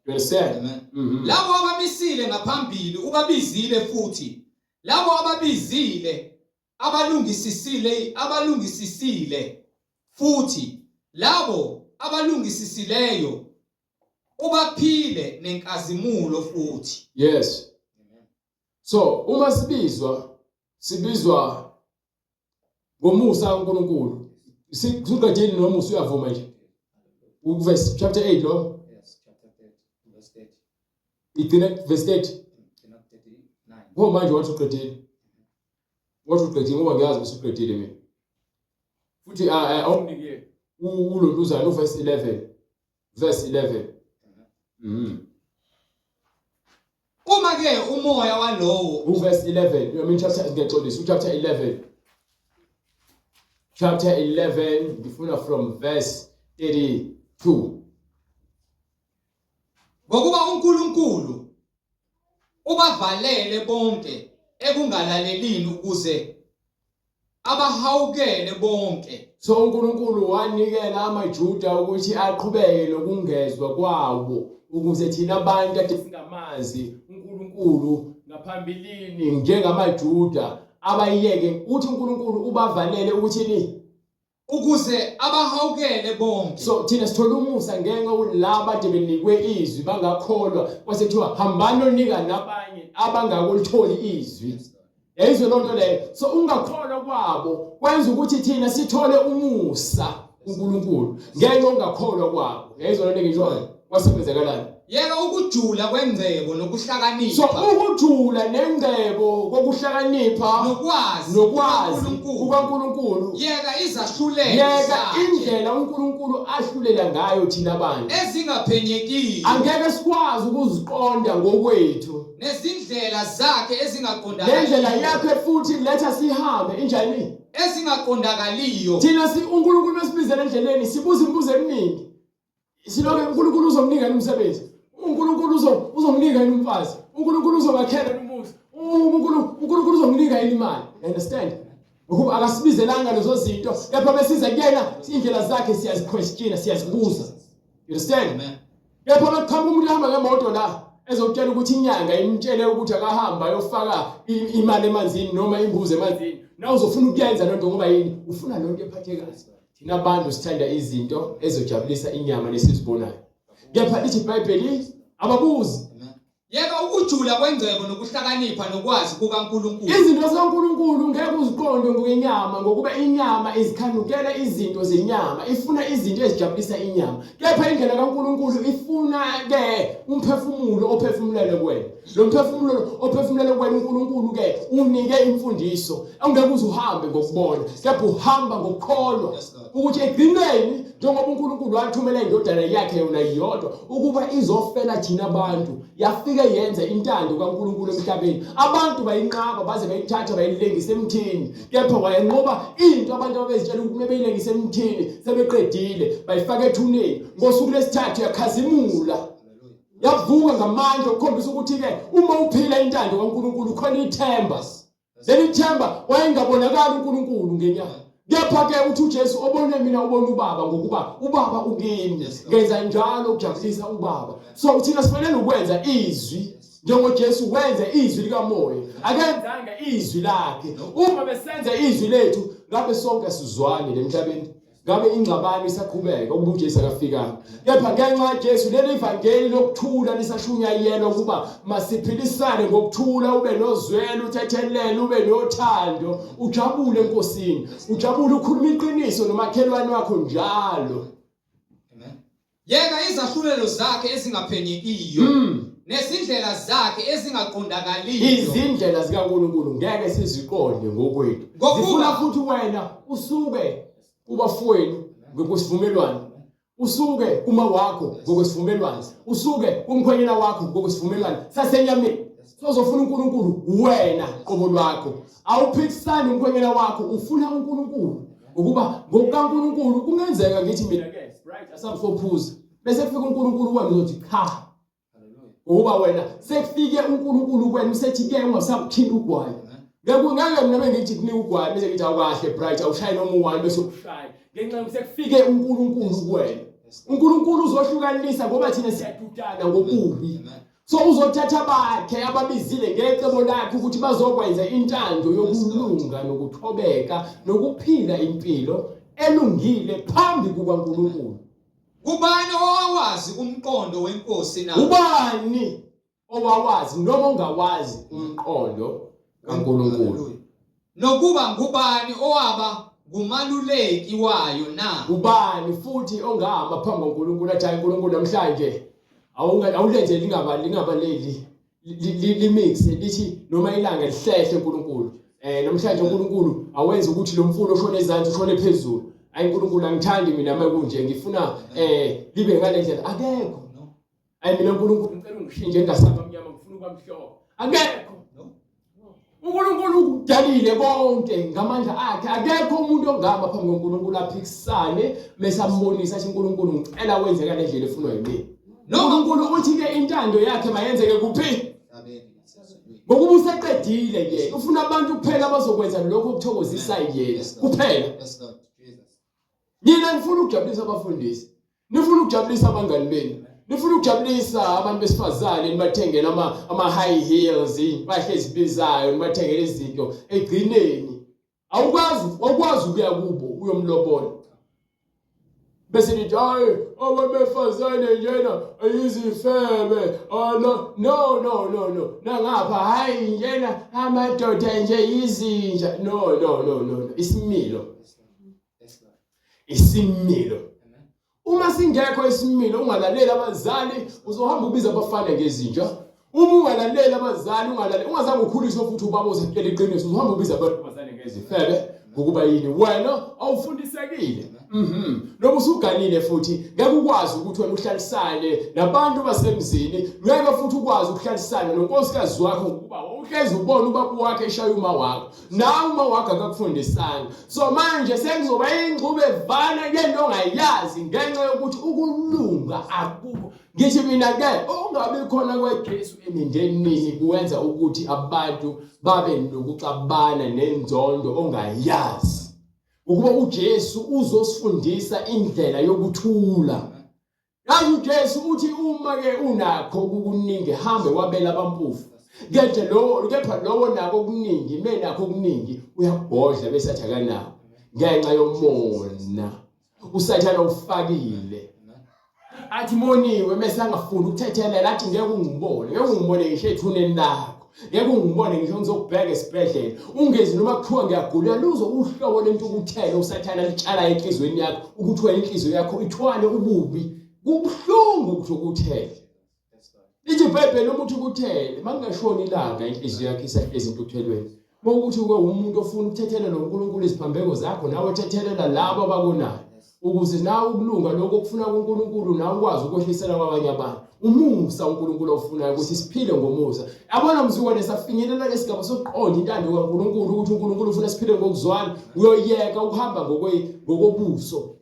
S2: You understand?
S1: Amen. Labo abamisile ngaphambili ubabizile futhi. Labo ababizile abalungisisile abalungisisile futhi labo abalungisisileyo ubaphile nenkazimulo futhi.
S2: Yes. So uma sibizwa sibizwa ngomusa kaNkulunkulu. Sikuqedile noma usuyavuma nje? Uverse chapter 8 lo?
S1: Yes, chapter 30, verse 30.
S2: Igcina verse 30.
S1: Igcina 39.
S2: Ngoba manje wathi uqedile. Wathi uqedile ngoba ngiyazi ukuthi uqedile mina. Futhi awunike ulontuzana uverse 11. Verse 11.
S1: Uma ke umoya walowo
S2: Uverse 11, I mean chapter ngiyaxolisa, uchapter 11. Chapter 11 ngifuna from verse 32.
S1: Ngokuba uNkulunkulu ubavalele bonke ekungalalelini ukuze abahawukele bonke.
S2: So uNkulunkulu wanikela amaJuda ukuthi aqhubeke nokungezwa kwawo ukuze thina abantu ade singamazi uNkulunkulu ngaphambilini njengamaJuda abayeke uthi uNkulunkulu ubavalele ukuthi ni
S1: ukuze abahawukele bonke.
S2: So thina sithola umusa ngenxa kulaba ade benikwe izwi bangakholwa kwase kuthiwa hambani onika nabanye abangakulitholi izwi. Yayizwe lonto leyo. So ungakholwa kwabo kwenza ukuthi thina sithole umusa uNkulunkulu ngenxa ongakholwa kwabo. Yayizwe lonto engishoyo. Kwase kwenzakalani?
S1: Yeka ukujula kwengcebo nokuhlakanipha.
S2: So ukujula nengcebo kokuhlakanipha
S1: nokwazi
S2: nokwazi kukaNkulunkulu.
S1: Yeka izahlulelo.
S2: Yeka indlela uNkulunkulu ahlulela ngayo thina abantu.
S1: Ezingaphenyekiyo.
S2: Angeke sikwazi ukuziqonda ngokwethu.
S1: Nezindlela zakhe ezingaqondakaliyo.
S2: Nendlela yakhe futhi letha sihambe injani?
S1: Ezingaqondakaliyo.
S2: Thina si uNkulunkulu mesibizela endleleni sibuza imibuzo eminingi. Siloke uNkulunkulu uzomnika umsebenzi. uNkulunkulu uzomnika yini umfazi? uNkulunkulu uzobakhela umuzi. uNkulunkulu uzomnika yini imali? Understand? Ngokuba akasibizelanga lezo zinto kepha besiza kuyena indlela zakhe siyaziquestiona siyazibuza. You understand?
S1: Amen.
S2: Kepha bekuqhamuka umuntu ehamba ngemoto la ezokutshela ukuthi inyanga imtshele ukuthi akahamba ayofaka imali emanzini noma imbuzi emanzini. Nawe uzofuna ukuyenza lento ngoba yini? Ufuna lonto ephathekayo. Thina abantu sithanda izinto ezojabulisa inyama nesizibonayo. Kepha lithi iBhayibheli ababuzi.
S1: Yeka ukujula kwengcebo nokuhlakanipha nokwazi kukaNkulunkulu.
S2: Izinto zikaNkulunkulu ngeke uziqonde ngokwenyama ngokuba inyama izikhanukela izinto zenyama, ifuna izinto ezijabulisa inyama. Kepha indlela kaNkulunkulu ifuna ke umphefumulo ophefumulele kuwena. Lo mphefumulo ophefumulele kuwena uNkulunkulu ke unike imfundiso ongeke uze uhambe ngokubona, kepha uhamba ngokukholwa ukuthi ekugcineni njengoba uNkulunkulu wathumela indodana yakhe yona iyodwa ukuba izofela thina abantu yafike yenza intando kaNkulunkulu emhlabeni abantu bayinqaba baze bayithatha bayilengisa emthini kepha wayenqoba into abantu ababezitshela ukuthi bebeyilengisa emthini sebeqedile bayifaka ethuneni ngosuku lesithathu yakhazimula. Yavuka ngamandla ukukhombisa ukuthi-ke uma uphila intando kaNkulunkulu khona ithemba. Leli themba wayengabonakali uNkulunkulu ngenyama. Kepha ke uthi uJesu obone mina ubona uBaba ngokuba uBaba ukimi. Ngenza njalo ukujabulisa uBaba. So thina sifanele ukwenza izwi njengoJesu wenza izwi likamoya. Akenzanga izwi lakhe. Uma besenza izwi lethu ngabe sonke sizwani lemhlabeni. Ngabe ingxabano isaqhubeka ukuba uJesu akafikanga. Kepha ngenxa kaJesu leli vangeli lokuthula lisashunyayelwa ukuba masiphilisane ngokuthula, ube nozwelo, uthethelele, ube nothando, ujabule eNkosini, ujabule ukhuluma iqiniso nomakhelwane wakho njalo.
S1: Amen. Yeka izahlulelo zakhe ezingaphenyekiyo nezindlela zakhe ezingaqondakaliyo.
S2: Izindlela zikaNkulunkulu ngeke siziqonde ngokwethu. Zifuna futhi wena usuke kubafowenu ngokwesivumelwano, usuke kuma wakho ngokwesivumelwano, usuke kumkhwenyana wakho ngokwesivumelwano sasenyameni. Sozofuna uNkulunkulu wena qobo lwakho. Awuphikisani umkhwenyana wakho, ufuna uNkulunkulu. Ngokuba ngokukaNkulunkulu kungenzeka ngithi mina ke right asamsophuza bese kufika uNkulunkulu wena uzothi cha. Ngokuba wena sekufike uNkulunkulu kuwena usethi ke ungasakuthinta ugwayi. Ngeke ngeke mina bengithi kunika ugwayi bese ngithi awukahle bright awushayi noma uwani bese ushaya. Ngenxa yokuthi sekufike uNkulunkulu kuwena. uNkulunkulu uzohlukanisa ngoba thina siyadudana ngobubi. So uzothatha bakhe ababizile ngecebo lakhe ukuthi bazokwenza intando yokulunga nokuthobeka nokuphila impilo elungile phambi kukaNkulunkulu.
S1: Ubani owawazi umqondo wenkosi na?
S2: Ubani owawazi noma ongawazi umqondo kaNkulunkulu?
S1: Nokuba ngubani owaba ngumaluleki wayo na?
S2: Ubani futhi ongama phambi koNkulunkulu athi hayi uNkulunkulu namhlanje awulenze lingaba lingabaleli limix lithi noma ilanga lihlehle uNkulunkulu eh namhlanje uNkulunkulu awenze ukuthi lo mfula oshone ezantsi ushone phezulu ayi uNkulunkulu angithandi mina uma kunje ngifuna eh libe ngale ndlela akekho Ayi mina uNkulunkulu ngicela ungishintshe ngingasaba mnyama ngifuna ukuba mhlophe. Akekho. uNkulunkulu ukudalile konke ngamandla akhe. Akekho umuntu ongama phambi koNkulunkulu aphikisane mese ambonisa athi uNkulunkulu ngicela wenze ngale ndlela efunwa yimina. NoNkulunkulu uthi ke intando yakhe mayenzeke kuphi? Ngokuba useqedile ke ufuna abantu kuphela abazokwenza lokho okuthokozisa yena kuphela. Nina nifuna ukujabulisa abafundisi, nifuna ukujabulisa abangani benu, nifuna ukujabulisa abantu besifazane, nibathengele ama ama high heels, impahla ezibizayo, nibathengele izinto. Egcineni awukwazi awukwazi ukuya kubo uyomlobola. Bese nithi hayi ababefazane njena ayizifebe oh, no no no no no nangapha hayi njena amadoda nje yizinja no no no no isimilo Isimilo. Uma singekho isimilo ungalaleli abazali uzohamba ubiza abafana ngezinja. Uma ungalaleli abazali ungalaleli ungazange ukhuliswe futhi ubaba uzakutshela iqiniso uzohamba ubiza abantombazane ngezifebe ngokuba yini wena awufundisekile. Mhm. Noma usuganile futhi ngeke ukwazi ukuthi wena uhlalisane nabantu basemzini, ngeke futhi ukwazi ukuhlalisana nonkosikazi wakho ngokuba uhlezi ubona ubaba wakhe eshaya uma wakho. Nawe uma wakho akakufundisanga. So manje sekuzoba ingxube evana yento ongayazi ngenxa yokuthi ukulunga akukho. Ngithi mina ke ukungabi khona kweJesu emindenini kuwenza ukuthi abantu babe nokuxabana nenzondo ongayazi. Ukuba uJesu uzosifundisa indlela yokuthula. Yazi uJesu uthi uma ke unakho okuningi hambe wabela abampofu. Kepha lowo kepha lowo nako okuningi menakho okuningi uyabhodla bese athi akanako ngenxa yomona. USathane ufakile. Athi moniwe mese angafuni ukuthethelela athi ngeke ungibone, ngeke ungibone ngisho ethuneni lakho. Ngeke ungibone ngisho ngizokubheka esibhedlela. Ungezi noma kuthiwa ngiyagula luzo uhlobo lentukuthelo uSathane alitshala enhlizweni yakho ukuthi wena inhliziyo yakho ithwale ububi. Kubuhlungu ukuthukuthela. Lithi iBhayibheli uma uthukuthele makungashoni ilanga inhliziyo yakho isahlezi entukuthelweni. Mawukuthi uke umuntu ofuna ukuthethelela uNkulunkulu iziphambeko zakho nawe thethelela labo abakonayo ukuze nawe ukulunga lokho okufuna kuNkulunkulu nawe ukwazi ukwehlisela kwabanye abantu. Umusa uNkulunkulu awufunayo ukuthi siphile ngomusa. Yabona mzukwane safinyelela lesigaba sokuqonda intando kaNkulunkulu ukuthi uNkulunkulu ufuna siphile ngokuzwana, uyoyeka ukuhamba ngokobuso.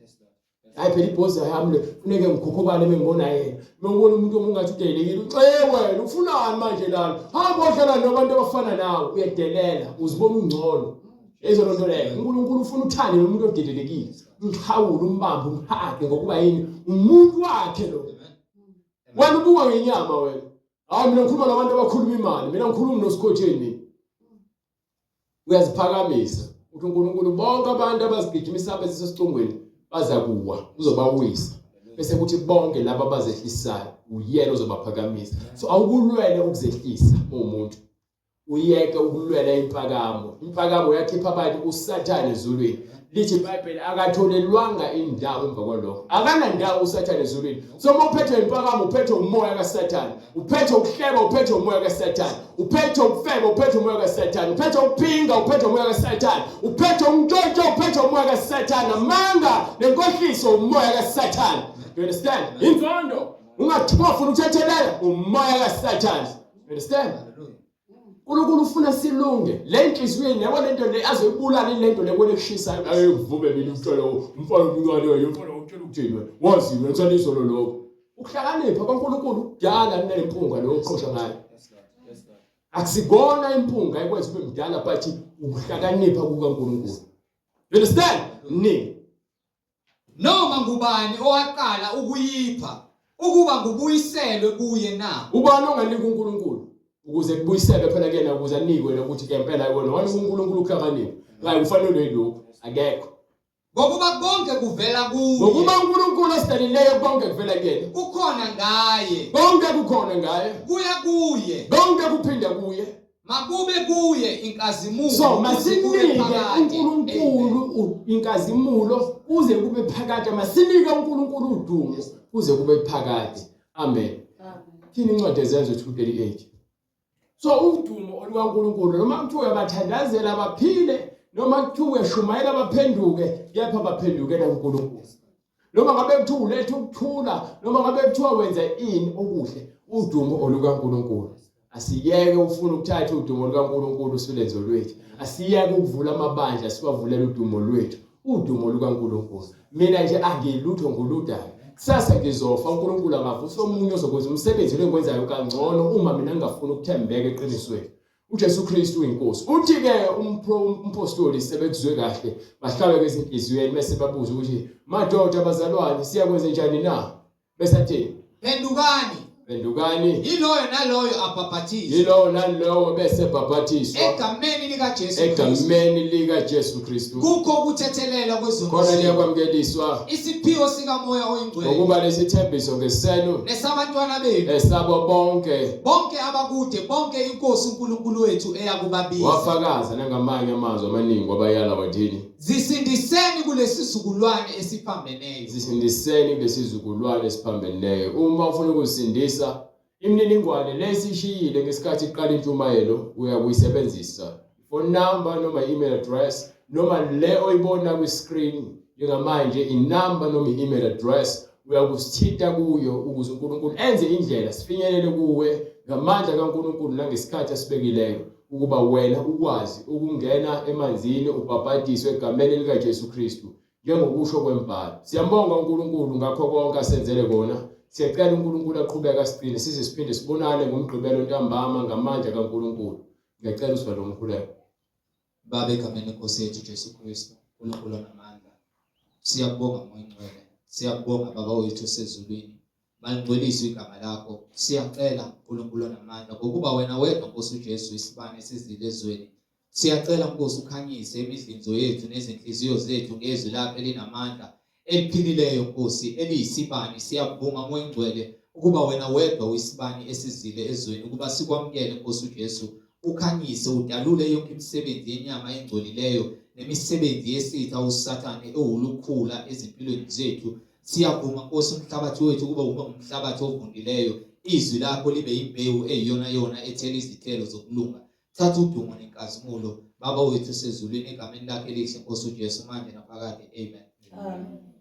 S2: Hayi phela ibhoza yami le funeke ngikhukhubale mengibona yena. Mengibona umuntu omungathi udelekile, uxeye wena ufunani manje lana? Hamba ohlala nabantu abafana nawe, uyadelela, uzibona ungcono. Lezo nto leyo. uNkulunkulu ufuna uthande lo muntu odelelekile. Umxhawule, umbambe, umhage ngokuba yini? Umuntu wakhe lo. Wena ubuka ngenyama wena. Hayi mina ngikhuluma nabantu abakhuluma imali, mina ngikhuluma nosikhotheni mina. Uyaziphakamisa. Uthi uNkulunkulu bonke abantu abazigijimisa besesicongweni baza kuwa, uzobawisa. Bese kuthi bonke laba abazehlisayo uyena ozobaphakamisa. So awukulwele ukuzehlisa umuntu. Uyeke ukulwela impakamo. Impakamo yakhipha abantu uSathane ezulwini. Lithi iBhayibheli akatholelwanga indawo emva kwalokho. Akanandawo uSathane ezulwini. So uma uphethwe impakamo uphethwe umoya kaSathane. Uphethwe ukuhleba uphethwe umoya kaSathane. Uphethwe ukufeba uphethwe umoya kaSathane. Uphethwe ukuphinga uphethwe umoya kaSathane. Uphethwe umntshontsho uphethwe umoya kaSathane. Amanga nenkohliso umoya kaSathane. Do you understand? Inzondo ungathuma ufuna ukuthethelela umoya kaSathane. You understand? uNkulunkulu ufuna silunge le nhliziyo yabo lento le azoyibulala lento le kwele kushisayo aye kuvume mina umtshele umfana omncane wena umfana utshela ukuthini wena wazi wena ngithanda izolo lokho ukuhlakanipha kwaNkulunkulu kudala kunempunga lo oqhosha ngayo akusikona impunga ekwenza ube mdala but ukuhlakanipha kukaNkulunkulu you understand ni
S1: Noma ngubani owaqala ukuyipha ukuba kubuyiselwe kuye na?
S2: Ubani onganika uNkulunkulu ukuze kubuyiselwe phela kuyena ukuze anikwe lokuthi ke impela wena wanika uNkulunkulu ukuhlakanipha. Hayi kufanele yilokhu akekho.
S1: Ngokuba konke kuvela kuye.
S2: Ngokuba uNkulunkulu osidalileyo konke kuvela kuyena.
S1: Kukhona ngaye.
S2: Konke kukhona ngaye.
S1: Kuya kuye.
S2: Konke kuphinda kuye.
S1: Makube kuye inkazimulo.
S2: So masinike uNkulunkulu inkazimulo kuze kube phakade. Masinike uNkulunkulu udumo kuze kube phakade. Amen. Thini incwadi yeZenzo 2:38. So udumo olukaNkulunkulu noma kuthiwa uyabathandazela baphile noma kuthiwa uyashumayela baphenduke kepha baphendukela kuNkulunkulu. Noma ngabe kuthiwa uletha ukuthula noma ngabe kuthiwa wenza ini okuhle udumo olukaNkulunkulu. Asiyeke ufuna ukuthatha udumo lukaNkulunkulu silenze lwethu. Asiyeke ukuvula amabandla siwavulela udumo lwethu, udumo lukaNkulunkulu. Mina nje angilutho ngoludaka. Kusasa ngizofa uNkulunkulu angavusa omunye ozokwenza umsebenzi lo engikwenzayo kangcono uma mina ngingafuni ukuthembeka eqinisweni. UJesu Kristu uyinkosi. Uthi ke umpostoli sebekuzwe kahle bahlabeke ezinhliziyweni bese babuza ukuthi madoda bazalwane siyakwenza njani na? Bese athi
S1: Phendukani.
S2: Phendukani.
S1: Yiloyo naloyo abhabhathiswe.
S2: Yilowo nalowo bese bhabhathiswa.
S1: Egameni likaJesu
S2: Kristu. Egameni likaJesu Kristu.
S1: Kukho ukuthethelelwa kwezono.
S2: Khona niyakwamukeliswa.
S1: Isiphiwo sikaMoya oyiNgcwele.
S2: Ngokuba lesithembiso ngesenu.
S1: Nesabantwana benu.
S2: Esabo bonke.
S1: Bonke abakude, bonke iNkosi uNkulunkulu wethu eyakubabiza.
S2: Wafakaza nangamanye amazwi amaningi wabayala wathini.
S1: Zisindiseni kulesizukulwane esiphambeneyo.
S2: Zisindiseni kulesizukulwane esiphambeneyo. Uma ufuna ukuzisindisa, imininingwane lesishiyile ngesikhathi iqala intshumayelo uyakuyisebenzisa. Phone number noma i-email address noma le oyibona kwi-screen njengamanje inamba noma i-email address uyakusithinta kuyo ukuze uNkulunkulu enze indlela sifinyelele kuwe ngamandla kaNkulunkulu nangesikhathi asibekileyo. ukuba wena ukwazi ukungena emanzini ubhabhadiswe egameni likaJesu Kristu njengokusho kwembhalo. Siyambonga uNkulunkulu ngakho konke asenzele kona. Siyacela uNkulunkulu aqhubeke asigcine size siphinde sibonane ngoMgqibelo ntambama ngamandla kaNkulunkulu. Ngiyacela usivale umkhuleko.
S1: Baba egameni lenkosi yethu Jesu Kristu, uNkulunkulu onamandla. Siyakubonga Moya Ngcwele. Siyakubonga Baba wethu osezulwini. Malingcweliswe igama lakho. Siyacela Nkulunkulu onamandla ngokuba wena wedwa Nkosi uJesu isibane esizile ezweni. Siyacela Nkosi ukhanyise imidlinzo yethu nezinhliziyo zethu ngezwi lakho elinamandla eliphilileyo Nkosi eliyisibani. Siyabonga Moya Ngcwele ukuba wena wedwa uyisibani esizile ezweni ukuba sikwamukele Nkosi uJesu ukhanyise udalule yonke imisebenzi yenyama engcolileyo nemisebenzi yesitha uSathane ewulukhula ezimpilweni zethu. Siyavuma Nkosi umhlabathi wethu ukuba ube ngumhlabathi ovundileyo, izwi lakho libe imbewu eyiyona yona ethela izithelo zokulunga. Thatha udumo nenkazimulo, Baba wethu osezulwini, egameni lakhe elihle Nkosi uJesu, manje naphakade. Amen.
S3: Amen.